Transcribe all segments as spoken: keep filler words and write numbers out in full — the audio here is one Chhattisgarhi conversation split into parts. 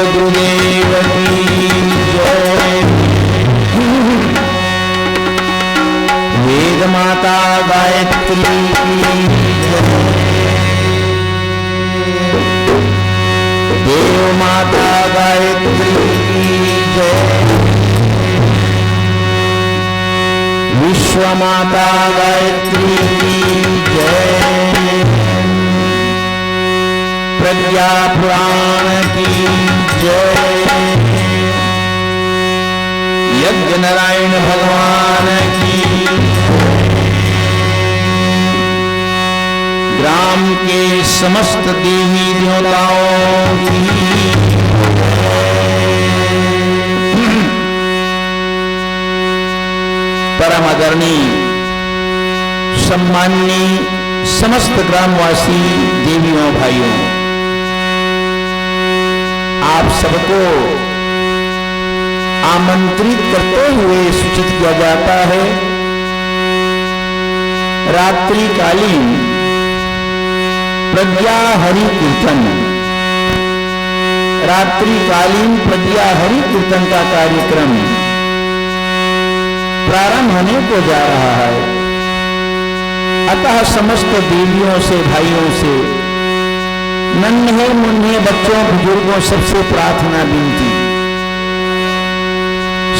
गुरुदेव की जय। वेद माता गायत्री की जय। देव माता गायत्री की जय। विश्व माता गायत्री की जय। प्रज्ञा पुराण की जय। यज्ञ नारायण भगवान की जय। ग्राम के समस्त देवी देवताओं की जय। परम आदरणीय, सम्माननीय समस्त ग्रामवासी, देवियों, भाइयों, आप सबको आमंत्रित करते हुए सूचित किया जाता है, रात्रिकालीन प्रज्ञा हरि कीर्तन, रात्रिकालीन प्रज्ञा हरि कीर्तन का कार्यक्रम प्रारंभ होने को जा रहा है। अतः समस्त देवियों से, भाइयों से, नन्हे मुन्ने बच्चों, बुजुर्गों, सबसे प्रार्थना, विनती,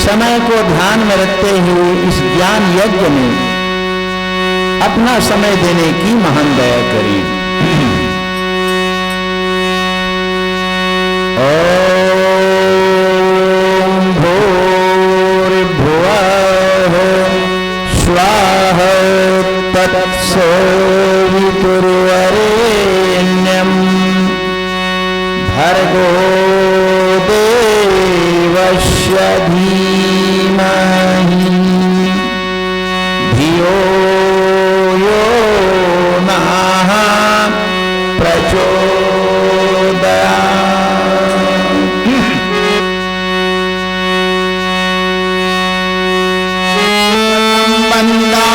समय को ध्यान में रखते हुए इस ज्ञान यज्ञ में अपना समय देने की महान दया करें। ॐ भूर्भुवः स्वः तत्सवितुर्वरेण्यं भर्गो देवस्य धीमहि धियो यो नः प्रचोदयात्। वन्दे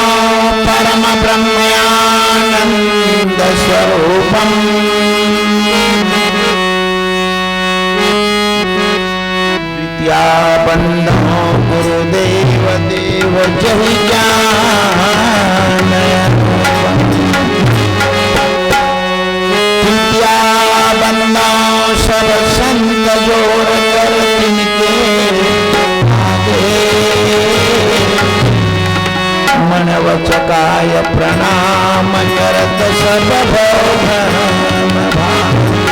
परमब्रह्मानन्दस्वरूपम्। तृतीया वन्दो गुरुदेव देव जहि ज्ञान। तृतीया वन्दो सब संत जोर कर तिनके आगे। मन वच काय प्रणाम करत सब भव भ्रम भागे।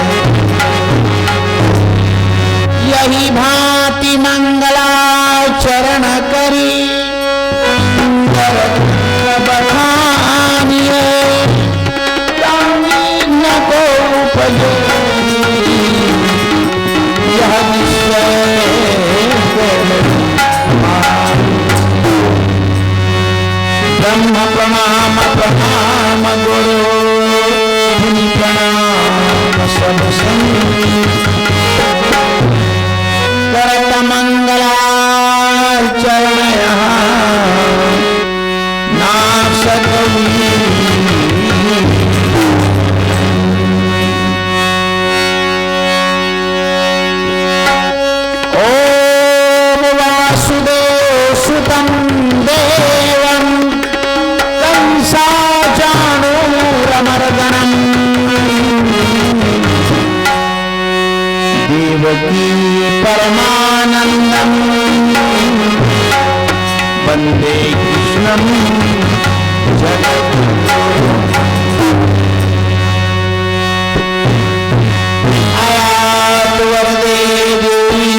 यही भांति मंगलाचरण करी, कर बखानिए। राम विघ्न को उपजे, यह निश्चय कर। ब्रह्म प्रणाम, प्रणाम गुरु, मुनि प्रणाम सब संत। करत मंगलाचरण यहाँ नासक वीर। ॐ वासुदेव सुतं देवं कंसाचाणूरमर्दनम्। देवकी परमानन्दं वन्दे कृष्णं जगद्गुरुम्। आयातु वरदे देवी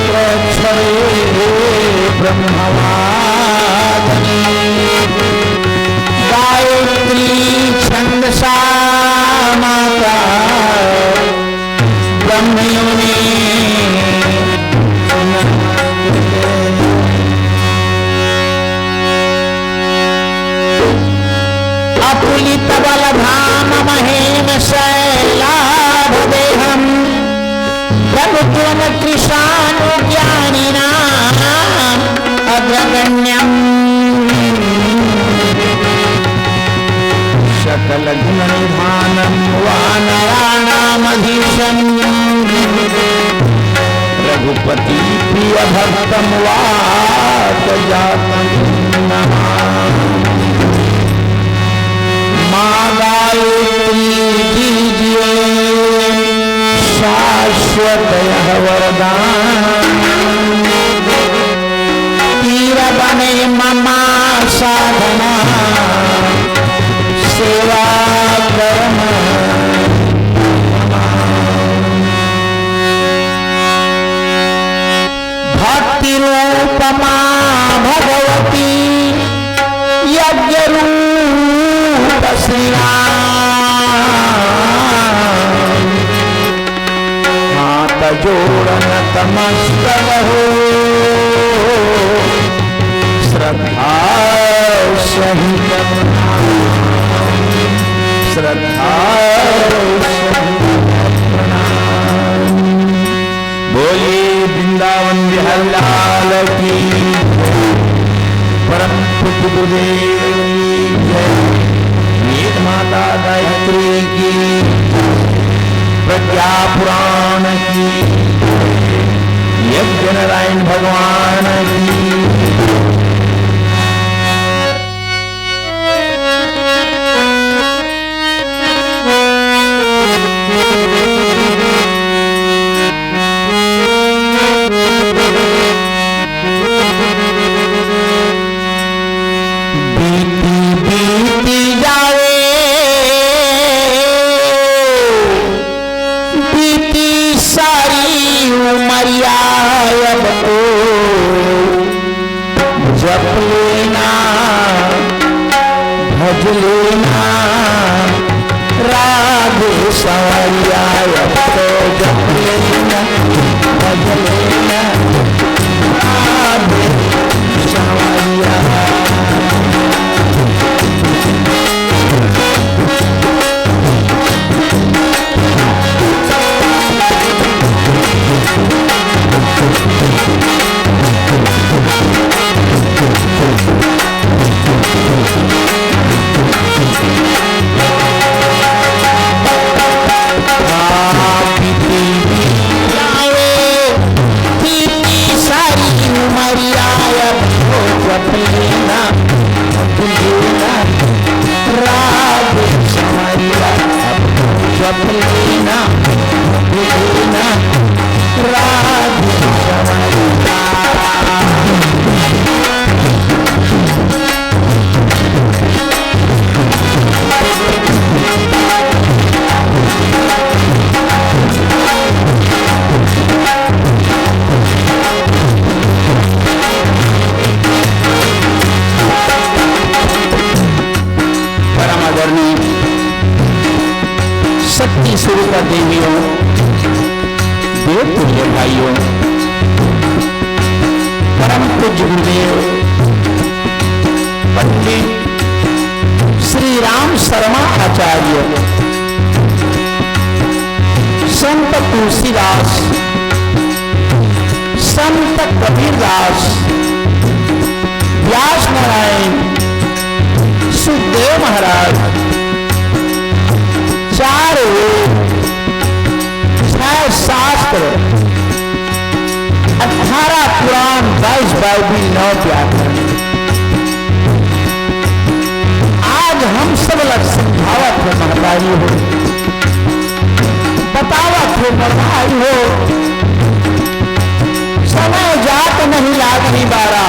प्रक्षरे ब्रह्मवादने। गायत्री छन्दसा माता ब्रह्मयोनि। अतुलितबलधाममहेमशैलाभदेहम्। प्रभुत्वमकृशानुज्ञानिनाम् अग्रगण्यम्। सकलगुणनिधानं वानराणामधीशम्। पति प्रिय भक्तम वात जातम नमामि। माँ गायत्री दीजिए शाश्वत यह वरदान। तीर बने ममा साधना सेवा कर्म। भक्ति रूप माँ भगवती यज्ञ रूप श्री राम। हाथ जोड़ नतमस्तक हो श्रद्धा सहित प्रणाम। श्रद्धा सहित प्रणाम। बोलिए वृंदावन बिहारी लाल की, परम पूज्य गुरुदेव की जय। वेद माता गायत्री की, प्रज्ञा पुराण की, यज्ञ नारायण भगवान की। बीती बीती जावे, बीती सारी उमरिया अब तो जप लेना, भज लेना, राधे सांवरिया अब तो जप लेना, भज लेना, राधे सांवरिया। परम आदरणीय शक्ति स्वरूपा देवियों, देव तुल्य भाइयों, परम पूज्य गुरुदेव पंडित श्री राम शर्मा आचार्य, संत तुलसीदास, संत कबीरदास, व्यास नारायण, सुखदेव महाराज, चार वेद, छह शास्त्र, अठारह पुराण, बाईस बाइबिल, नौ व्याकरण। आज हम सब ला समझावत हे महतारी हो, बतावत हे मरवाई हो, समय जात नहीं लागही बारा,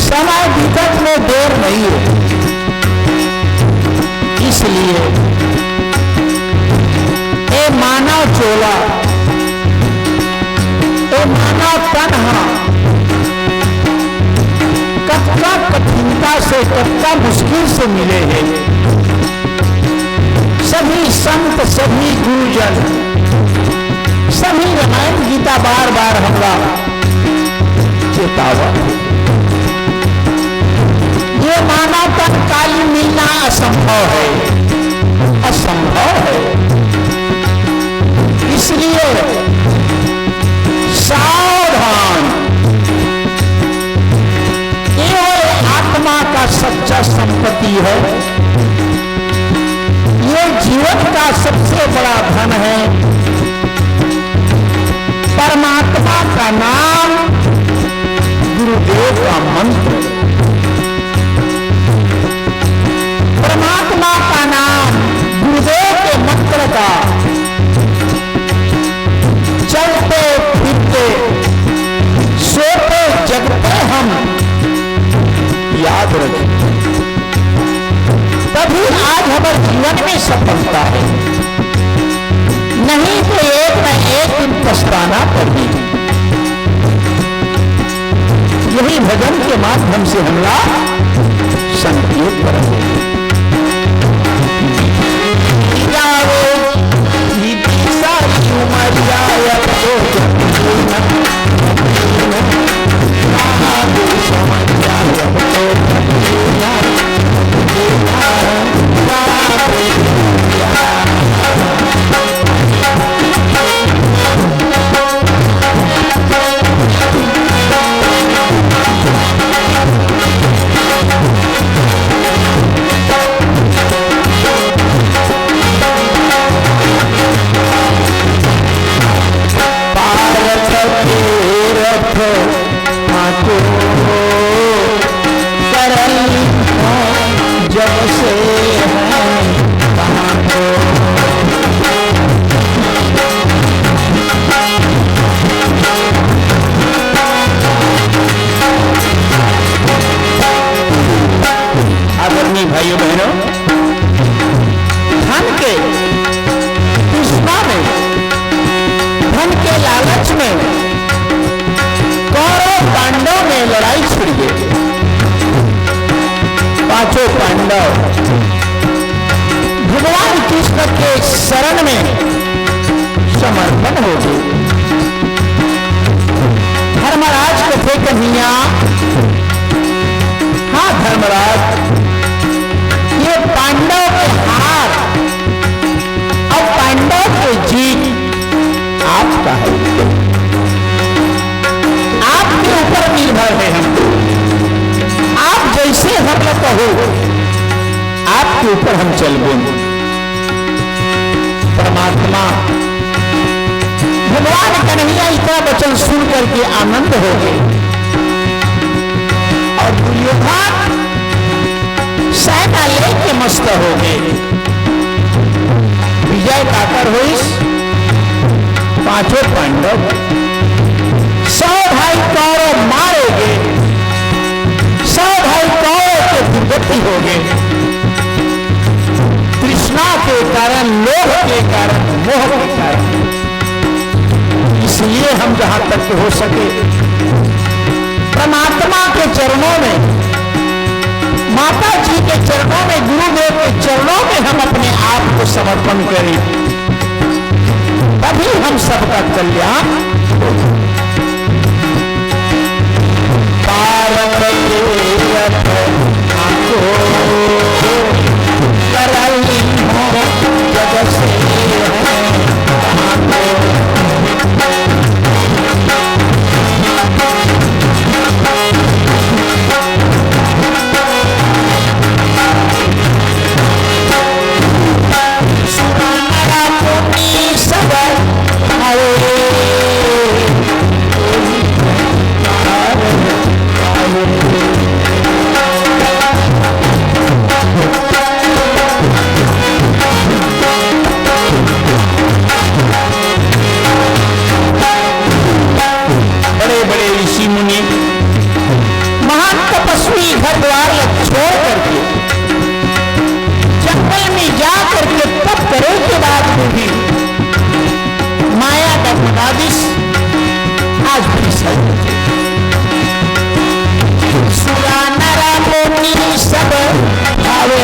समय बीतत में देर नहीं है। इसलिए ए मानव चोला, ए मानव तन ह कतका कठिनता से, कतका मुश्किल से मिले हे। सभी संत, सभी गुरुजन, सभी रामायण गीता बार बार हमला चेतावत हे। ये मानव तन काली मिलना असंभव है, असंभव है। इसलिए सावधान, केवल आत्मा का सच्चा संपत्ति है। ये जीवन का सबसे बड़ा धन है। परमा का नाम, गुरुदेव का मंत्र। परमात्मा का नाम, गुरुदेव के मंत्र का चलते फिरते, सोते जगते हम याद रखें, तभी आज हमर जीवन में सफलता है, नहीं तो एक न एक दिन पछताना पड़ही। यही भजन के माध्यम से हमला संकेत करत हे। जाओ, बीती सारी उमरिया अब तो जब जीना, कहाँ भी समझ जाए अब तो जब जीना, जीना, कहाँ भी पारत के रथ हाथों करल जब से हैं कहाँ को। आदरणीय भाइयों बहनों, धन के तृष्णा में, धन के लालच में कौरव पांडव में लड़ाई छिड़ गई। पांचों पांडव भगवान कृष्ण के शरण में समर्पण हो गए। धर्मराज कथे कन्हैया, हाँ धर्मराज, ये पांडव के हार और पांडव के जीत आपका है, आपके ऊपर निर्भर है हम। आप जैसे हम कहो, आपके ऊपर हम चलबो। परमात्मा भगवान कन्हैया इतना वचन सुन करके आनंद हो गए और दुर्योधन सेना लेके मस्त हो गए। विजय काकर होइस? पांचों पांडव। सौ भाई कौरव मारे गए, सौ भाई कौरव के दुर्गति हो गए। तृष्णा के कारण, लोभ के कारण, मोह के कारण। इसलिए हम जहां तक हो सके परमात्मा के चरणों में, माता जी के चरणों में, गुरुदेव के चरणों में हम अपने आप को समर्पण करें, तभी हम सबका कल्याण होगा। पारत के रथ आको करल हो जग से है। बड़े बड़े ऋषि मुनि, महान तपस्वी घर द्वार ला छोड़ करके जंगल में जा करके तप करे के बाद में भी माया का जगदीश आज भी सही। सुरा नर मुनि सब भावे।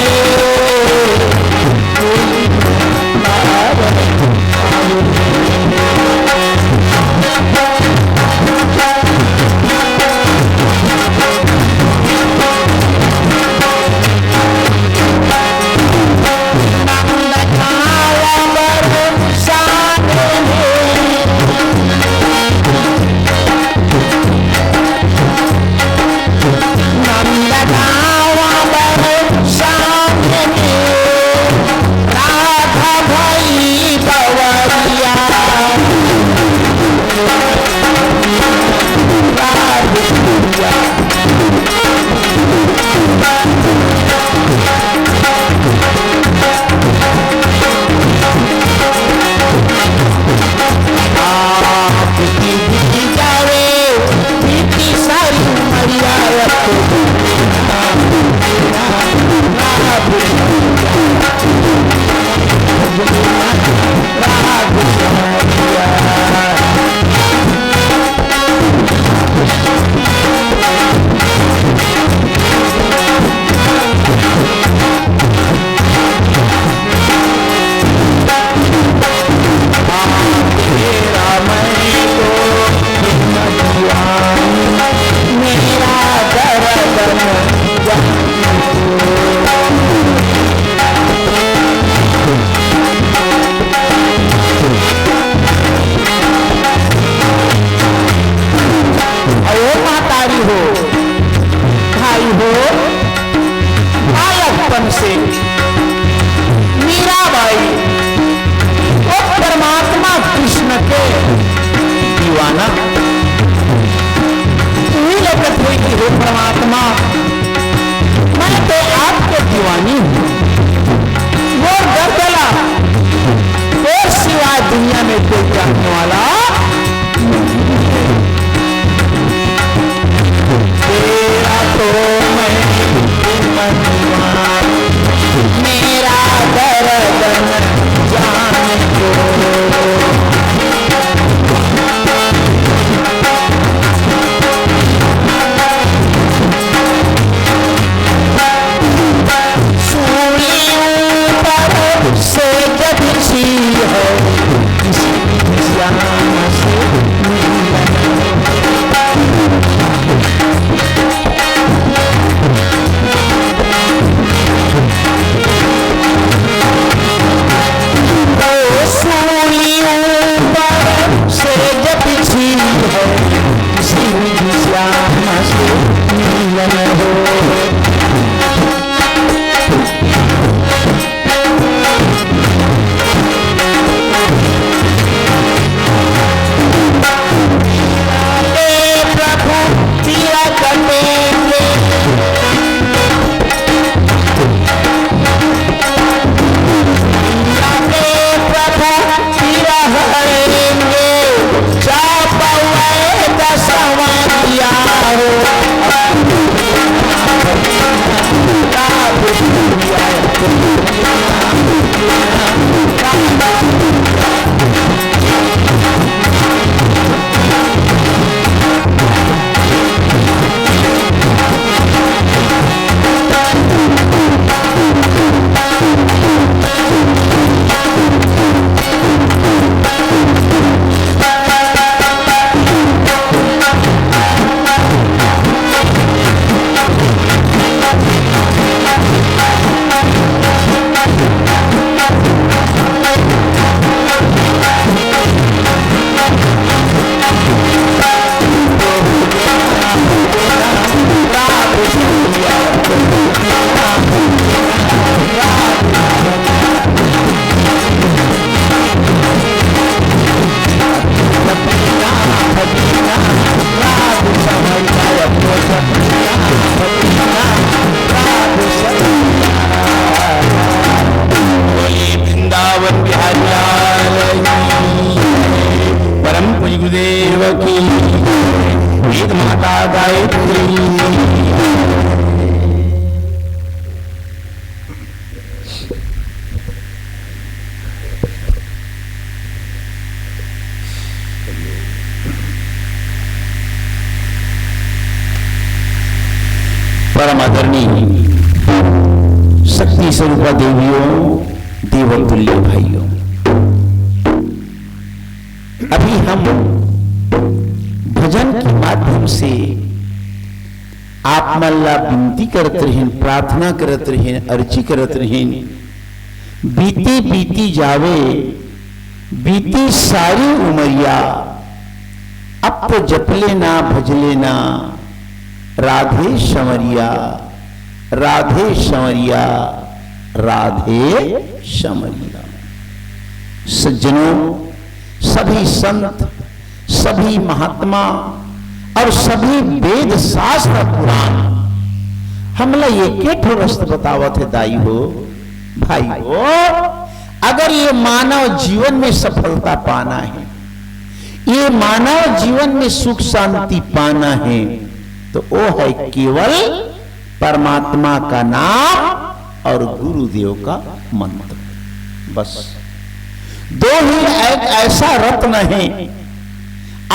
वाला तेरा तो मैं मनवा, मेरा दर्द न जाने को। सूली ऊपर से जब सी है, श्याम से मिलन। ओ सूली ऊपर से जब सी है, श्याम से मिलन हो। हे प्रभु, पीरा कटेंगे। हे प्रभु, पीरा हरेंगे। चाप हुए दसवां किया हो। बोलिए वृंदावन बिहारी लाल की। परम पूज्य गुरुदेव की। वेद माता गायत्री। परम आदरणीय शक्ति स्वरूपा देवियों, देवतुल्य भाइयों, अभी हम भजन के माध्यम से आप मन ला विनती करत रहिन, प्रार्थना करत रहिन, अर्जी करत रहिन, बीती बीती जावे, बीती सारी उमरिया, अब तो जपले ना भजले ना, राधे संवरिया, राधे संवरिया, राधे संवरिया। सज्जनों, सभी संत, सभी महात्मा और सभी वेद शास्त्र पुराण हमला एके ठो रस्ता बतावत हे दाई हो, भाई हो। अगर ये मानव जीवन में सफलता पाना है, ये मानव जीवन में सुख शांति पाना है, तो वो है केवल परमात्मा का नाम और गुरुदेव का मंत्र। बस दो ही एक ऐसा रत्न है,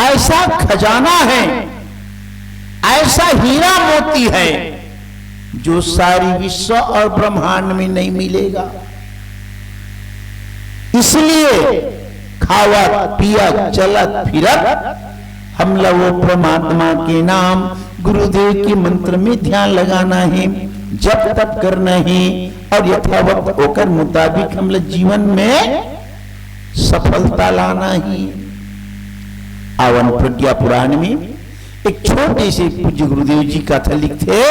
ऐसा खजाना है, ऐसा हीरा मोती है, जो सारी विश्व और ब्रह्मांड में नहीं मिलेगा। इसलिए खावत पियत चलत फिरत हमला वो परमात्मा के नाम, गुरुदेव के मंत्र में ध्यान लगाना है, जप तप करना है और यथावत ओकर मुताबिक हमला जीवन में सफलता लाना है। आवन प्रज्ञा पुराण में एक छोटे से पूज्य गुरुदेव जी कथा लिखथे,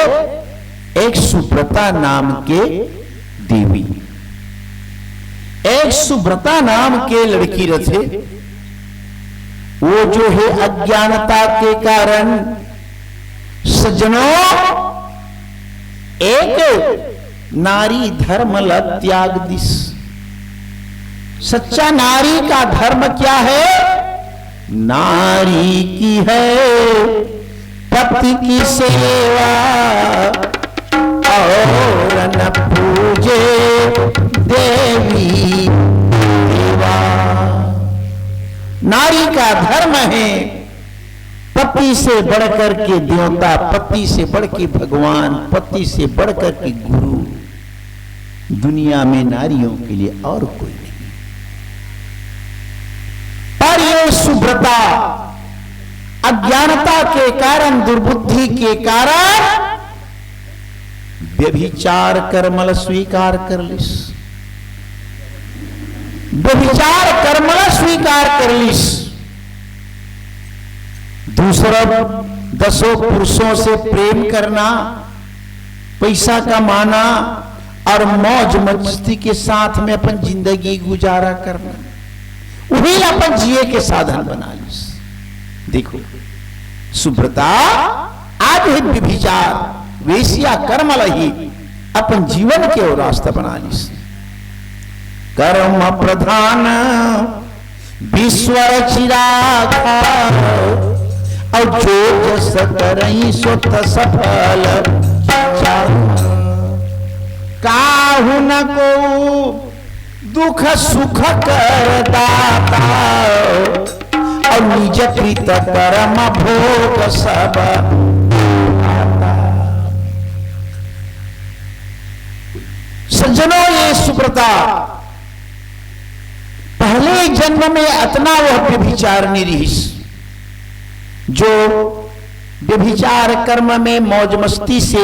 एक सुव्रता नाम के देवी, एक सुव्रता नाम के लड़की रथे, वो जो है अज्ञानता के कारण, सज्जनों, एक नारी धर्म ला त्याग दिस। सच्चा नारी का धर्म क्या है? नारी की है पति की सेवा, और न पूजे देवी देवा। नारी का धर्म है पति से बढ़कर के देवता, पति से बढ़ के भगवान, पति से बढ़कर के गुरु। दुनिया में नारियों के लिए और कोई नहीं। पर ये सुव्रता अज्ञानता के कारण, दुर्बुद्धि के कारण व्यभिचार कर्म ल स्वीकार कर लिस। व्यभिचार कर्म ल स्वीकार कर लिस। दूसरा दसों पुरुषों से प्रेम करना, पैसा कमाना और मौज मस्ती के साथ में अपन जिंदगी गुजारा करना, वही अपन जिए के साधन बना लिस। देखो, सुव्रता आज ही व्यभिचार, वेश्या कर्म ल ही अपन जीवन के रास्ता बना लिस। कर्म प्रधान विश्व रचिराखा, और जो जस करई सो तस फल चाखा। काहू न को दुख सुख कर दाता, और निज कृत कर्म भोग सब पाता। सज्जनों, ये सुव्रता पहले जन्म में अतना वह व्यभिचारिणी रहिस, जो व्यभिचार कर्म में मौज मस्ती से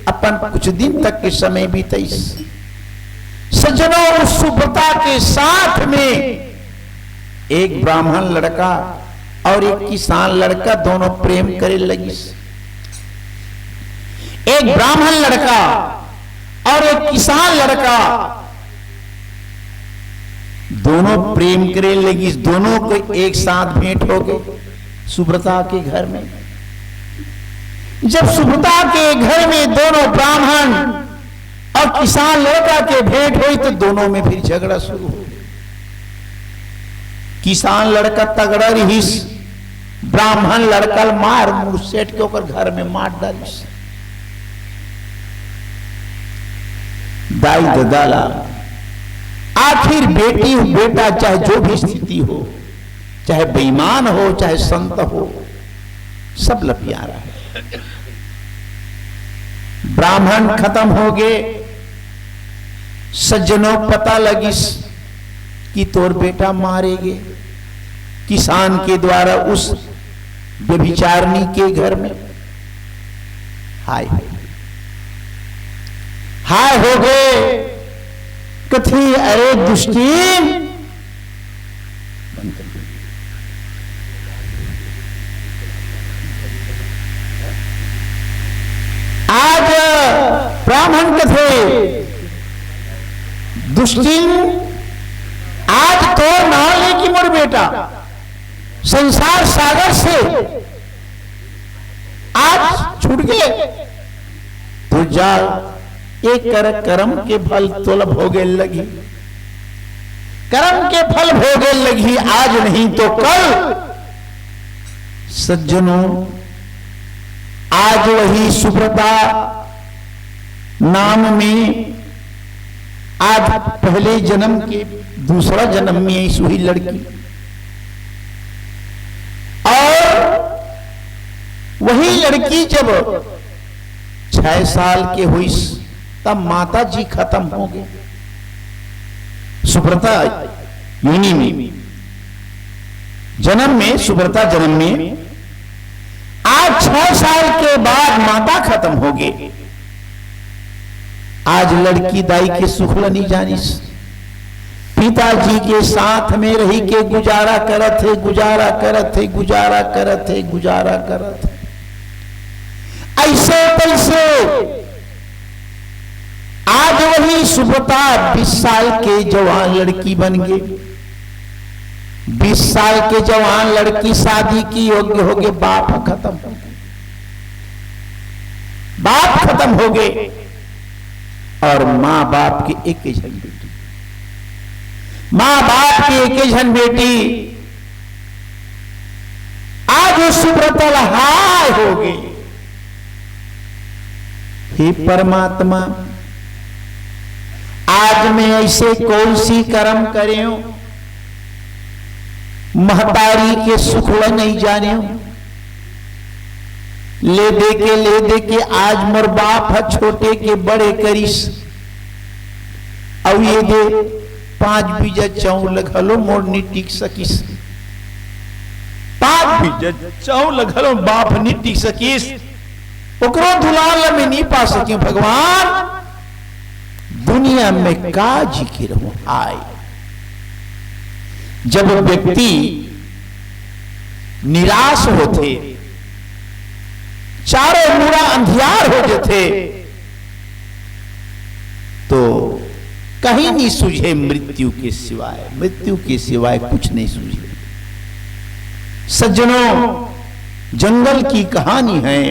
अपन कुछ दिन तक के समय बिताइस। सज्जनों, उस सुव्रता के साथ में एक ब्राह्मण लड़का और एक किसान लड़का दोनों प्रेम करे लगिस। एक ब्राह्मण लड़का और एक किसान लड़का दोनों प्रेम करे लगिस, दोनों को एक साथ भेंट हो गए सुव्रता के घर में। जब सुव्रता के घर में दोनों ब्राह्मण और किसान लड़का के भेंट हुई तो दोनों में फिर झगड़ा शुरू हो गया। किसान लड़का तगड़ा रहिस, ब्राह्मण लड़का ल मार मुरसेट के ओकर घर में मार डालिस। दाई ददा ला, आखिर बेटी बेटा चाहे जो भी स्थिति हो, चाहे बेईमान हो चाहे संत हो, सब ला प्यारा है। ब्राह्मण खत्म हो गए, सज्जनों पता लगिस कि तोर बेटा मारे गे किसान के द्वारा उस व्यभिचारिणी के घर में। हाय, हाय हो गए। कथी, अरे दुष्टी, आज ब्राह्मण कथे, दुष्टिन, आज तोर नाम ले कि मोर बेटा संसार सागर से आज छूट गए, तो जा, एक कर कर्म के फल तोला भोगे लगी, कर्म के फल भोगे लगी, आज नहीं तो कल। सज्जनों, आज वही सुव्रता नाम में, आज पहले जन्म के दूसरा जन्म में आई सुही लड़की, और वही लड़की जब छह साल के हुई, तब माता जी खत्म हो गए। सुव्रता योनि में, जन्म में, सुव्रता जन्म में, आज छह साल के बाद माता खत्म हो गए। आज लड़की दाई के सुख ल नहीं जानिस, पिताजी के साथ में रही के गुजारा करत है, गुजारा करत है, गुजारा करत है, गुजारा करत है। ऐसे तैसे आज वही सुव्रता बीस साल के जवान लड़की बन गई। बीस साल के जवान लड़की शादी की योग्य हो गए, बाप खत्म हो गए, बाप खत्म हो गए, और माँ बाप के एक ही झन बेटी, माँ बाप के एक ही झन बेटी, तो सुब्रता ला हाय होगे, हे परमात्मा, आज मैं ऐसे कौन सी करम करे हूं, महतारी के सुख ल नहीं जाने हूं, ले दे के, ले दे के आज मोर बाप ह छोटे के बड़े करिस, अउ ये दे पांच बीजा चाउर ल घलो मोर नी टिक सकिस, पांच बीजा चाउर ल घलो बाप नी टिक सकिस, ओकरो दुलार ल मैं नी पा सकिस। भगवान, दुनिया में का जी के रहूं? हाय, जब व्यक्ति निराश होथे, चारों मुड़ा अंधियार हो जथे, तो कहीं नहीं सूझे मृत्यु के सिवाय, मृत्यु के सिवाय कुछ नहीं सूझे। सज्जनों, जंगल की कहानी है।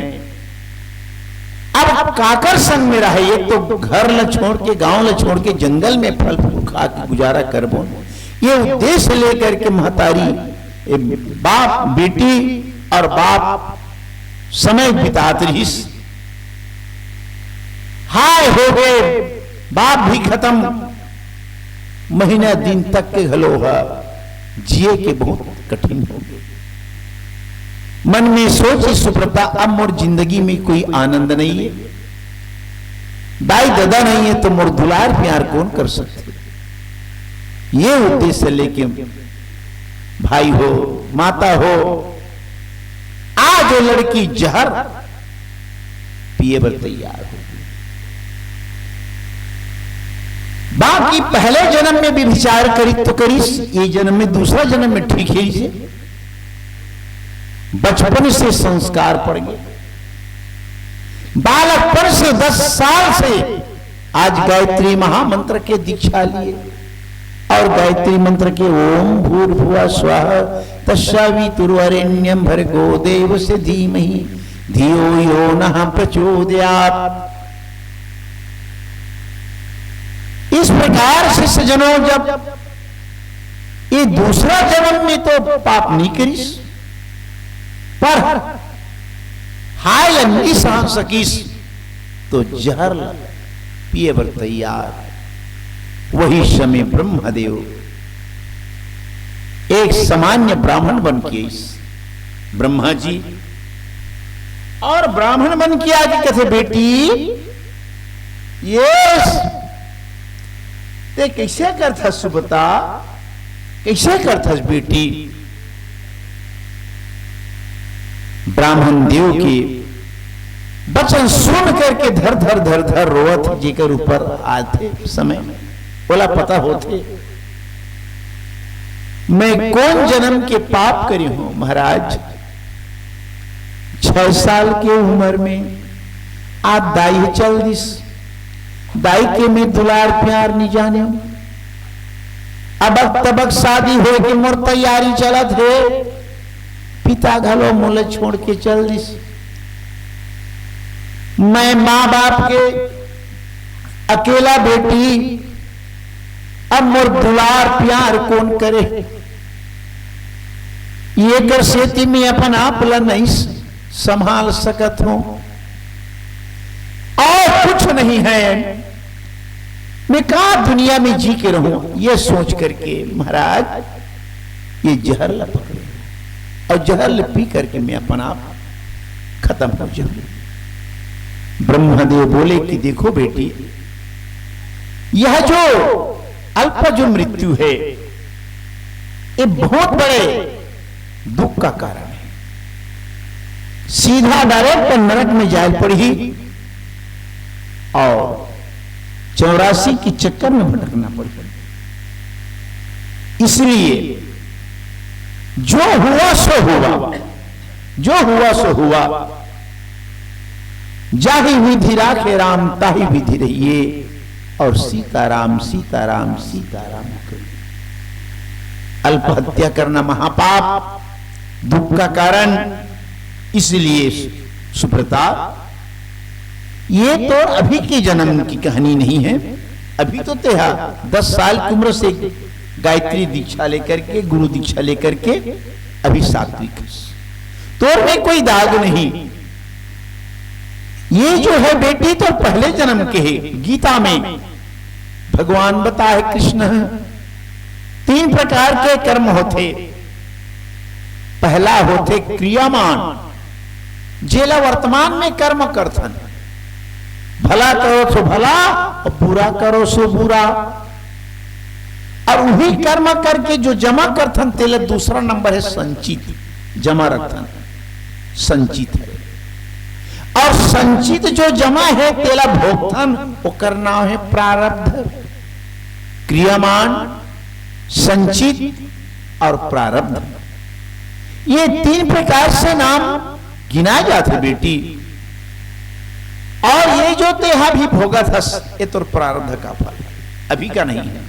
अब काकर संग में रहे, एक तो घर ल छोड़ के, गांव ल छोड़ के जंगल में फल फूल खा के गुजारा करबो, ये उद्देश्य लेकर के महतारी, ए, बाप, बेटी और बाप समय बितात रहिस। हाय हो गए, बाप भी खत्म, महीना दिन तक के घलो ह जिए के बहुत कठिन हो गए। मन में सोची सुब्रता, अब मोर जिंदगी में कोई आनंद नहीं है, दाई ददा नहीं है, तो मोर दुलार प्यार कौन कर सकते? ये उद्देश्य लेके भाई हो, माता हो, आज वो लड़की जहर पिए बर तैयार हो गई। बाकी पहले जन्म में भी विचार करी तो करिस, ये जन्म में, दूसरा जन्म में ठीक है इसे। बचपन से संस्कार पड़ गए, बालकपन से, दस साल से आज गायत्री महामंत्र के दीक्षा लिए और गायत्री मंत्र के ओम भूर्भुवः स्वः तस्सवितुर्वरेण्यं भर्गो देवस्य धीमहि धियो यो नः प्रचोदयात्। इस प्रकार से सज्जनों, जब ये दूसरा जन्म में तो पाप नहीं करिस, पर हाय ल नहीं सहन सकिस, तो जहर ल पिए बर तैयार। वही समय ब्रह्मदेव एक सामान्य ब्राह्मण बन के आइस। ब्रह्मा जी और ब्राह्मण बन के आके कथे, बेटी, ये ते कैसे करथस सुब्रता, कैसे करथस बेटी? ब्राह्मण देव के वचन सुन करके धर धर धर धर रोवत, जेकर ऊपर आथे समय, ओला पता होथे, मैं कौन जन्म के पाप करे हूं महाराज। छह साल के उम्र में आप दाई चल दिस, दाई के मैं दुलार प्यार नहीं जाने। अबक तबक शादी होए के मोर तैयारी चलत हे, पिता घलो मोला छोड़ के चल दिस। मैं माँ बाप के अकेला बेटी, अब मोर दुलार प्यार कौन करे? ये कर सेती मैं अपन आप ला नहीं संभाल सकत हूं और कुछ नहीं है, मैं कहा दुनिया में जी के रहूं। ये सोच करके महाराज ये जहर ला पकड़े और जहर ला पी करके मैं अपन आप खत्म हो जाऊं। ब्रह्मदेव बोले कि देखो बेटी, यह जो अल्प जो मृत्यु है, ये बहुत बड़े दुख का कारण है। सीधा डायरेक्ट नरक में जाए पड़ी और चौरासी के चक्कर में भटकना पड़ी। इसलिए जो हुआ सो हुआ, जो हुआ सो हुआ, जाहि विधि राखे राम ताहि विधि रहिए, और सीताराम सीताराम सीताराम कहिए। अल्प हत्या करना महापाप, दुख का कारण। इसलिए सुव्रता, ये तो अभी के जन्म की कहानी नहीं है। अभी तो तेहा दस साल की उम्र से गायत्री दीक्षा लेकर के, गुरु दीक्षा लेकर के अभी सात्विक है। और में कोई दाग नहीं। ये जो है बेटी, तो पहले जन्म के है। गीता में भगवान बताए, कृष्ण, तीन प्रकार के कर्म होथे। पहला होथे क्रियमाण, जेला वर्तमान में कर्म करथन। भला करो सो भला, और बुरा करो सो बुरा। और वही कर्म करके जो जमा करथन, तेला दूसरा नंबर है संचित, जमा रखथन, संचित है। और संचित जो जमा है, तेला भोगथन, ओकर नाम है प्रारब्ध। क्रियमाण, संचित और प्रारब्ध, ये तीन प्रकार से नाम गिना जाथे बेटी। और ये जो तेहा भी भोगत हस, ये तोर प्रारब्ध का फल है, अभी का नहीं है,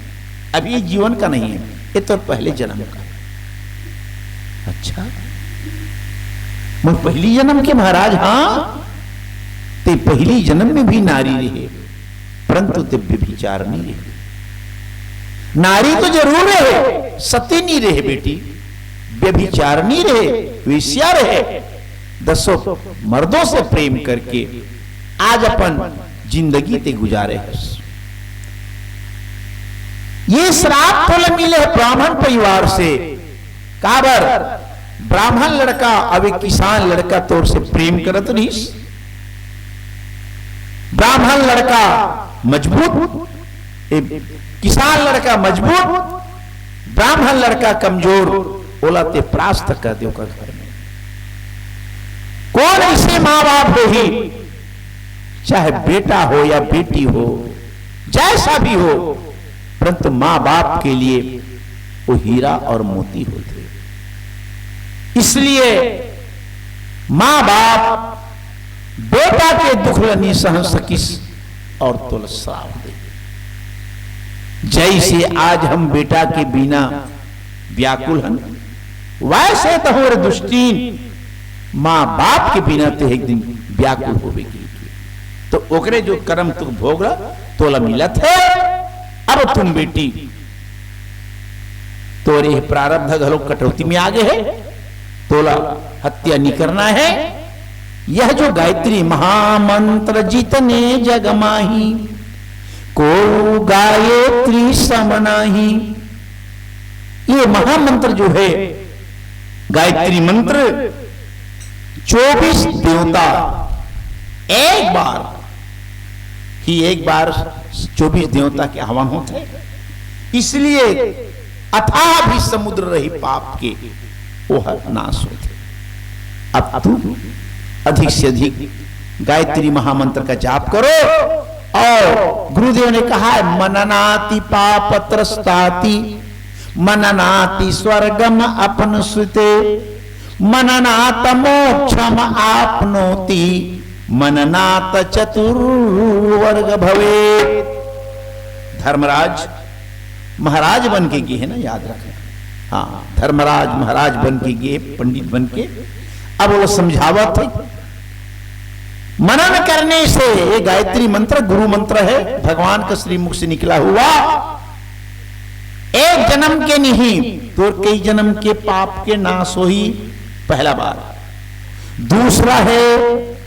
अभी ये जीवन का नहीं है, ये तोर पहले जन्म का है। अच्छा, मैं पहली जन्म के महाराज? हाँ, ते पहली जन्म में भी नारी रहे, परंतु ते व्यभिचारिणी रहे। नारी तो जरूर रहे, सती नहीं रहे बेटी, व्यभिचारिणी रहे, वेश्या रहे, दसों मर्दों से प्रेम करके आज अपन जिंदगी ते गुजारे हस। ये श्राप तोला मिले है ब्राह्मण परिवार से। काबर? ब्राह्मण लड़का, अब एक किसान लड़का तोर से प्रेम करत रहिस। ब्राह्मण लड़का मजबूत, ए, किसान लड़का मजबूत, ब्राह्मण लड़का कमजोर, ओला ते परास्त कर दे ओकर घर में। कौन ऐसे माँ बाप होही, चाहे बेटा हो या बेटी हो, जैसा भी हो, परंतु माँ बाप के लिए वो हीरा और मोती होते। इसलिए माँ बाप बेटा के दुख ल नहीं सहन सकिस और तोला श्राप दे। जैसे आज हम बेटा के बिना व्याकुल हन, वैसे तो हमर दुष्टीन माँ बाप के बिना ते एक दिन व्याकुल होबे की। तो ओकरे जो कर्म तू भोग ला, तोला मिलत है। अब तुम बेटी, तोरे प्रारब्ध घलो कटौती में आगे है, तोला हत्या नहीं करना है। यह जो गायत्री महामंत्र जितने जग माही, को गायत्री सम नाही। ये महामंत्र जो है, गायत्री मंत्र, चौबीस देवता एक बार ही, एक बार चौबीस देवता के आह्वान होते, इसलिए अथाह भी समुद्र रही पाप के, ओह नाश होते। अब तुम अधिक से अधिक गायत्री महामंत्र का जाप करो। और गुरुदेव ने कहा है, मननाति पाप त्रस्ताति, मननाति स्वर्गम अपनुस्सते, मननात मोक्षम आपनोति, मननात चतुर्वर्ग भवेत। धर्मराज महाराज बन के गे हे ना, याद रखना। हाँ, धर्मराज महाराज बन के गे, पंडित बन के। अब वो समझावत हे, मनन करने से, ये गायत्री मंत्र गुरु मंत्र है, भगवान का श्रीमुख से निकला हुआ। एक जन्म के नहीं, तो कई जन्म के पाप के नाश होही, पहला बात। दूसरा है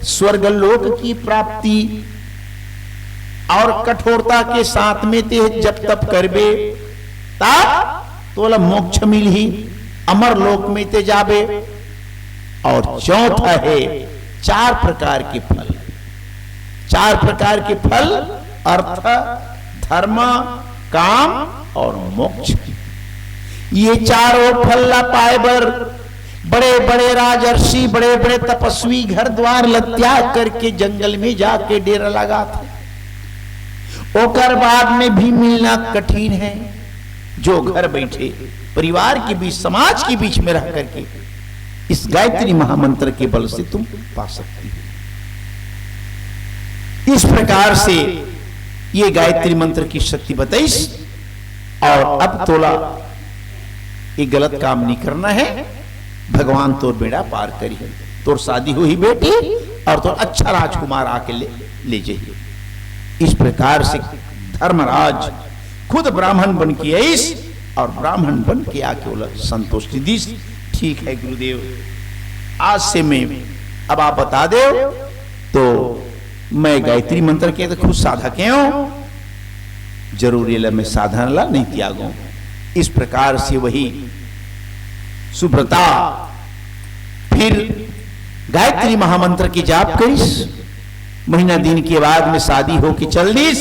स्वर्ग लोक की प्राप्ति। और कठोरता के साथ में ते जप तप करबे, तब तोला मोक्ष मिलही, अमर लोक में ते जाबे। और चौथा है चार प्रकार के फल। चार प्रकार के फल, अर्थ, धर्म, काम और मोक्ष। ये चारों फल ला पाए बर बड़े बड़े राजर्षि, बड़े बड़े तपस्वी घर द्वार ला त्याग करके जंगल में जाके डेरा लगाथे। ओकर बाद में भी मिलना कठिन है। जो घर बैठे परिवार के बीच, समाज के बीच में रह करके इस गायत्री महामंत्र के बल से तुम पा सकती हो। इस प्रकार से ये गायत्री मंत्र की शक्ति बताइस। और अब तोला ये गलत काम नहीं करना है, भगवान तोर बेड़ा पार करी, तोर शादी होही बेटी, और तोर अच्छा राजकुमार आके ले, ले जाही। इस प्रकार से धर्मराज खुद ब्राह्मण बन के आइस और ब्राह्मण बन के आके ओला संतुष्टि दीस। ठीक है गुरुदेव, आज से मैं, अब आप बता दे, तो मैं गायत्री मंत्र के तो खुद साधक हूँ, जरूर ये मैं साधना ला नहीं त्यागूं। इस प्रकार से वही सुव्रता फिर गायत्री महामंत्र की जाप करिस। महीना दिन के बाद में शादी होके चल दिस,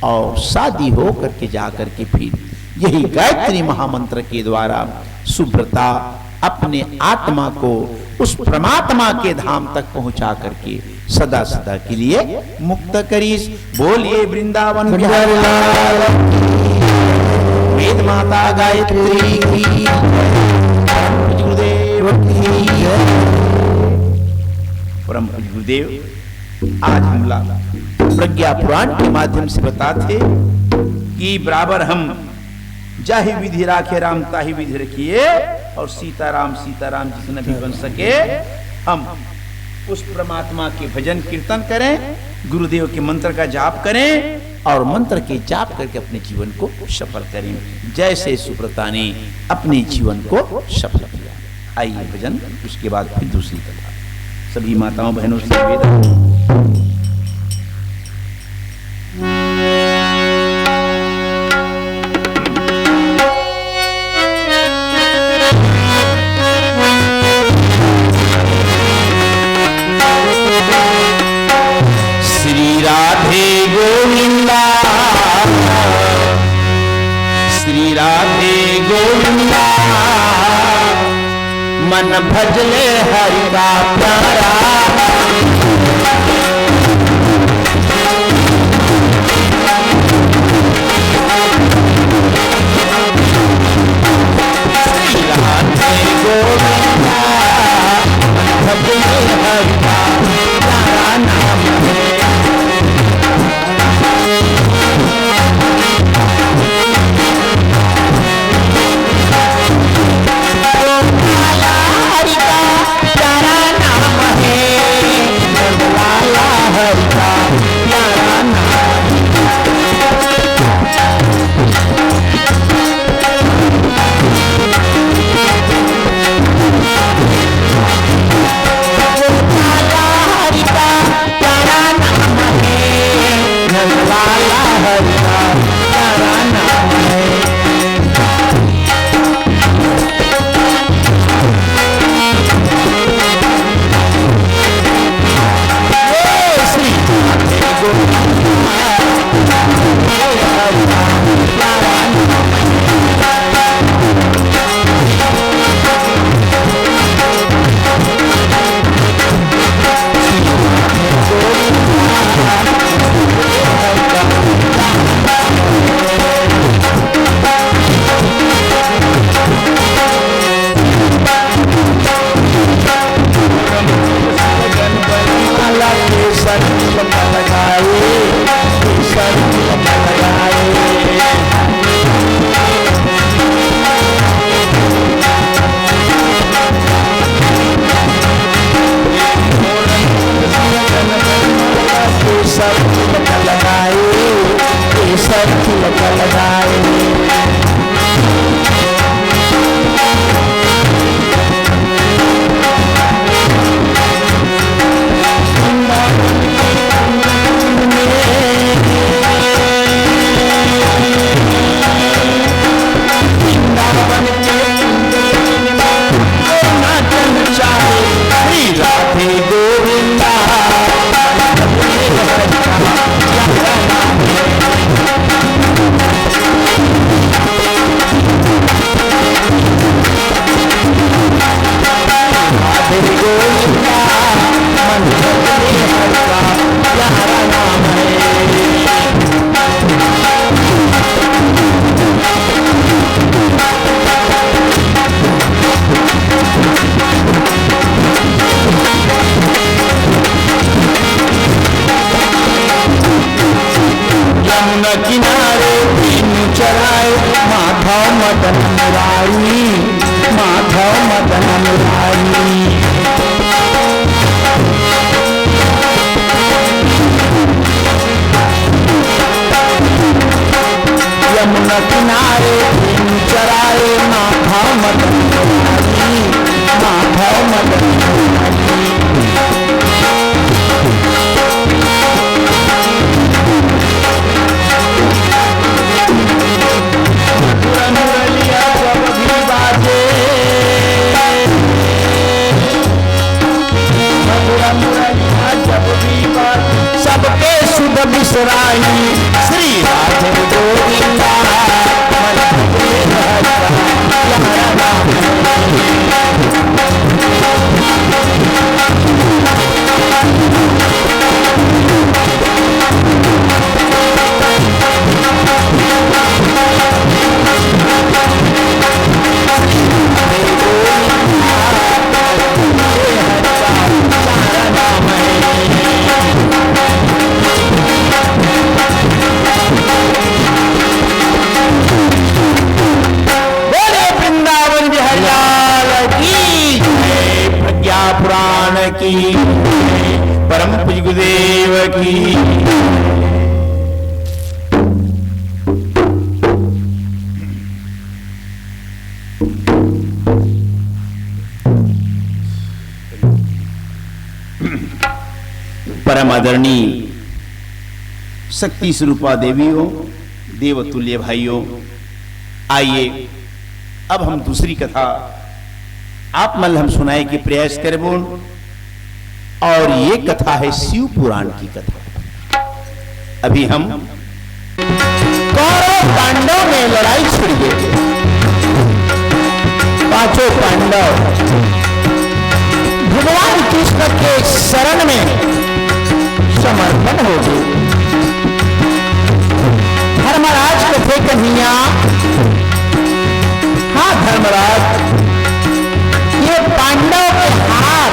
और शादी हो करके जा करके फिर यही गायत्री महामंत्र के द्वारा सुव्रता अपने आत्मा को उस परमात्मा के धाम तक पहुंचा करके सदा सदा के लिए मुक्त करिस। बोलिए वृंदावन बिहारी लाल की, वेद माता गायत्री की, परम पूज्य गुरुदेव की। परम पूज्य गुरुदेव, आज हमला प्रज्ञा पुराण के माध्यम से बताथे कि बराबर हम जाहि विधि राखे राम ताहि विधि रखिए, और सीताराम सीताराम जितना भी बन सके हम उस परमात्मा के भजन कीर्तन करें, गुरुदेव के मंत्र का जाप करें और मंत्र के जाप करके अपने जीवन को सफल करें, जैसे सुव्रता ने अपने जीवन को सफल किया। आइए भजन, उसके बाद फिर दूसरी कथा। सभी माताओं बहनों से निवेदन। श्री राधे गोविंदा, श्री राधे गोविंदा, मन भजले हरि का प्यारा। श्री राधे गोविंदा, मन भजले हरि का प्यारा नाम है। यमुना किनारे दीन चराए, माधव मदन मुरारी, माधव मदन मुरारी। मधुर मुरलिया जब भी बाजे, सबके सुध बिसराई। श्री राधे गोविंदा, मन के हरता, प्यारा नाम। बोले वृंदावन बिहारी लाल की जय, प्रज्ञा पुराण की जय, परम पूज्य गुरुदेव की। परम आदरणीय शक्ति स्वरूपा देवी हो, देवतुल्य भाइयों, आइए अब हम दूसरी कथा आप मन ल हम सुनाए के प्रयास करबोन। और ये कथा है शिव पुराण की कथा। अभी हम कौरव पांडव में लड़ाई छिड़ गई। पांचों पांडव भगवान कृष्ण के शरण में समर्पण हो गए। धर्मराज कथे कन्हैया, हाँ धर्मराज, ये पांडव के हार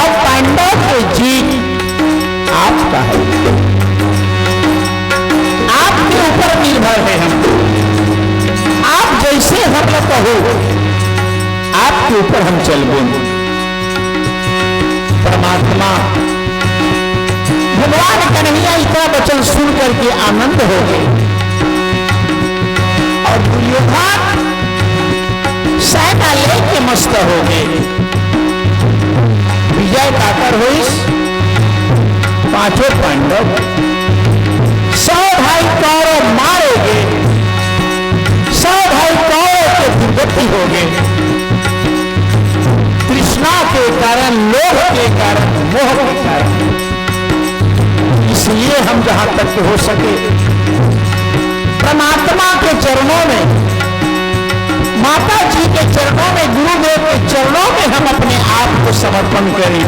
और पांडव के जीत आपका है, आपके ऊपर निर्भर है हम। आप जैसे हम कहो, आपके ऊपर हम चलबोन। परमात्मा भगवान कन्हैया इतना वचन सुन करके आनंद हो गए और दुर्योधन सेना लेके मस्त हो गए। विजय काकर होइस? पांचों पांडव। सौ भाई कौरव मारे गए, सौ भाई कौरव के दुर्गति हो गए। तृष्णा के कारण, लोभ के कारण, मोह के कारण। इसलिए हम जहां तक हो सके परमात्मा के चरणों में, माता जी के चरणों में, गुरुदेव के चरणों में हम अपने आप को समर्पण करें,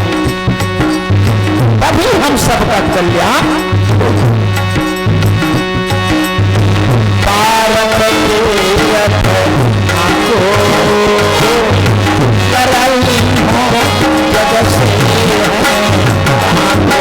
तभी हम सबका कल्याण होगा। पारत के रथ आको, करल हो जग से है आको।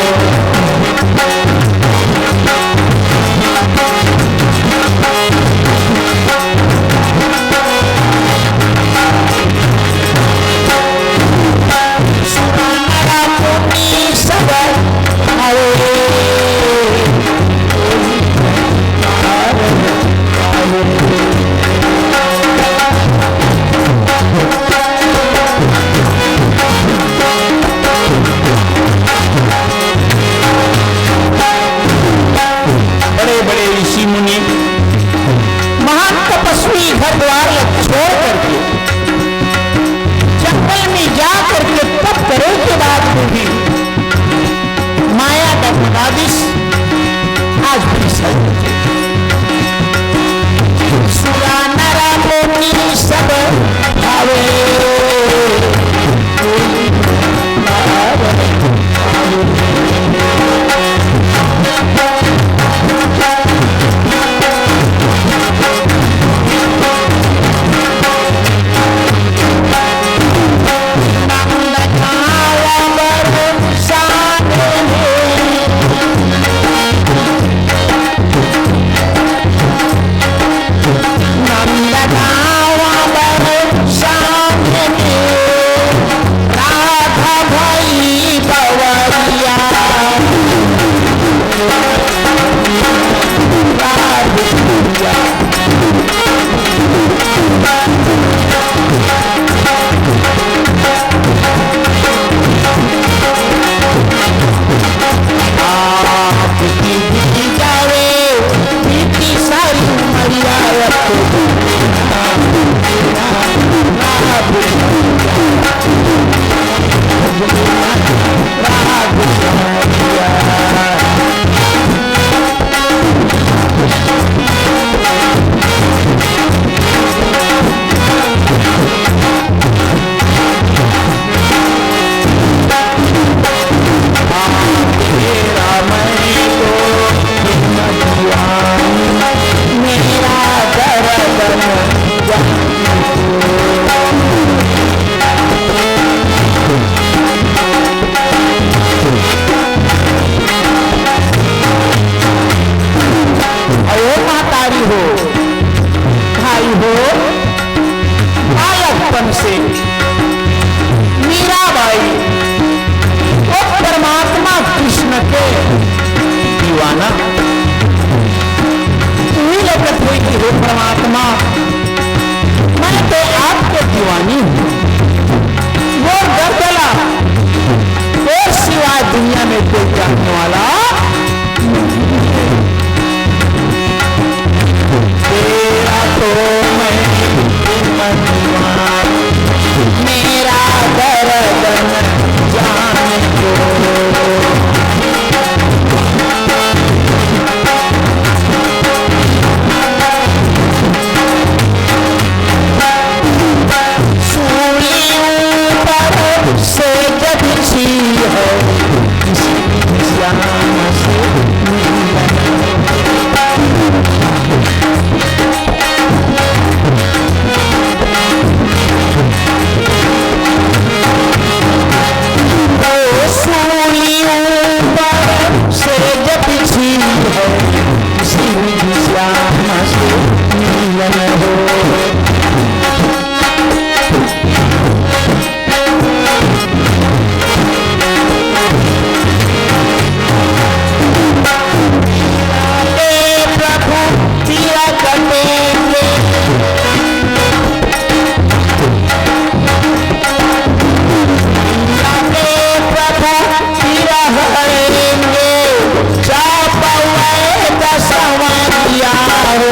से जब छी है, श्याम से मिलन। ओ सूली ऊपर से जब छी है, श्याम से मिलन हो। हे प्रभु, पीरा कटेंगे। हे प्रभु, पीरा हरेंगे। चाप वै दसवां किया हो।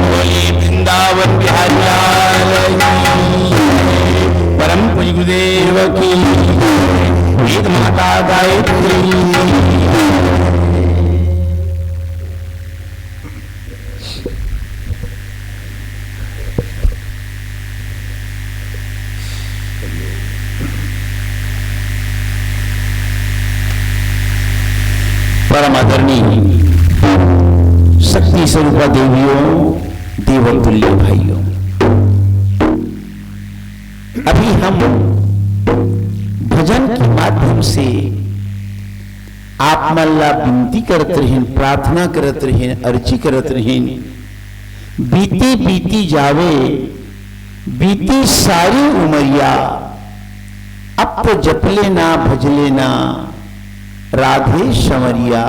बोलिए वृंदावन बिहारी लाल की, परम पूज्य गुरुदेव की, वेद माता गायत्री। परम आदरणीय शक्ति स्वरूपा देवियों, देवतुल्य भाइयों, अभी हम भजन के माध्यम से आप मन ला विनती करत रहिन, प्रार्थना करत रहिन, अर्जी करत रहिन। बीती बीती जावे, बीती सारी उमरिया, अब तो जपले ना भजले ना, राधे संवरिया,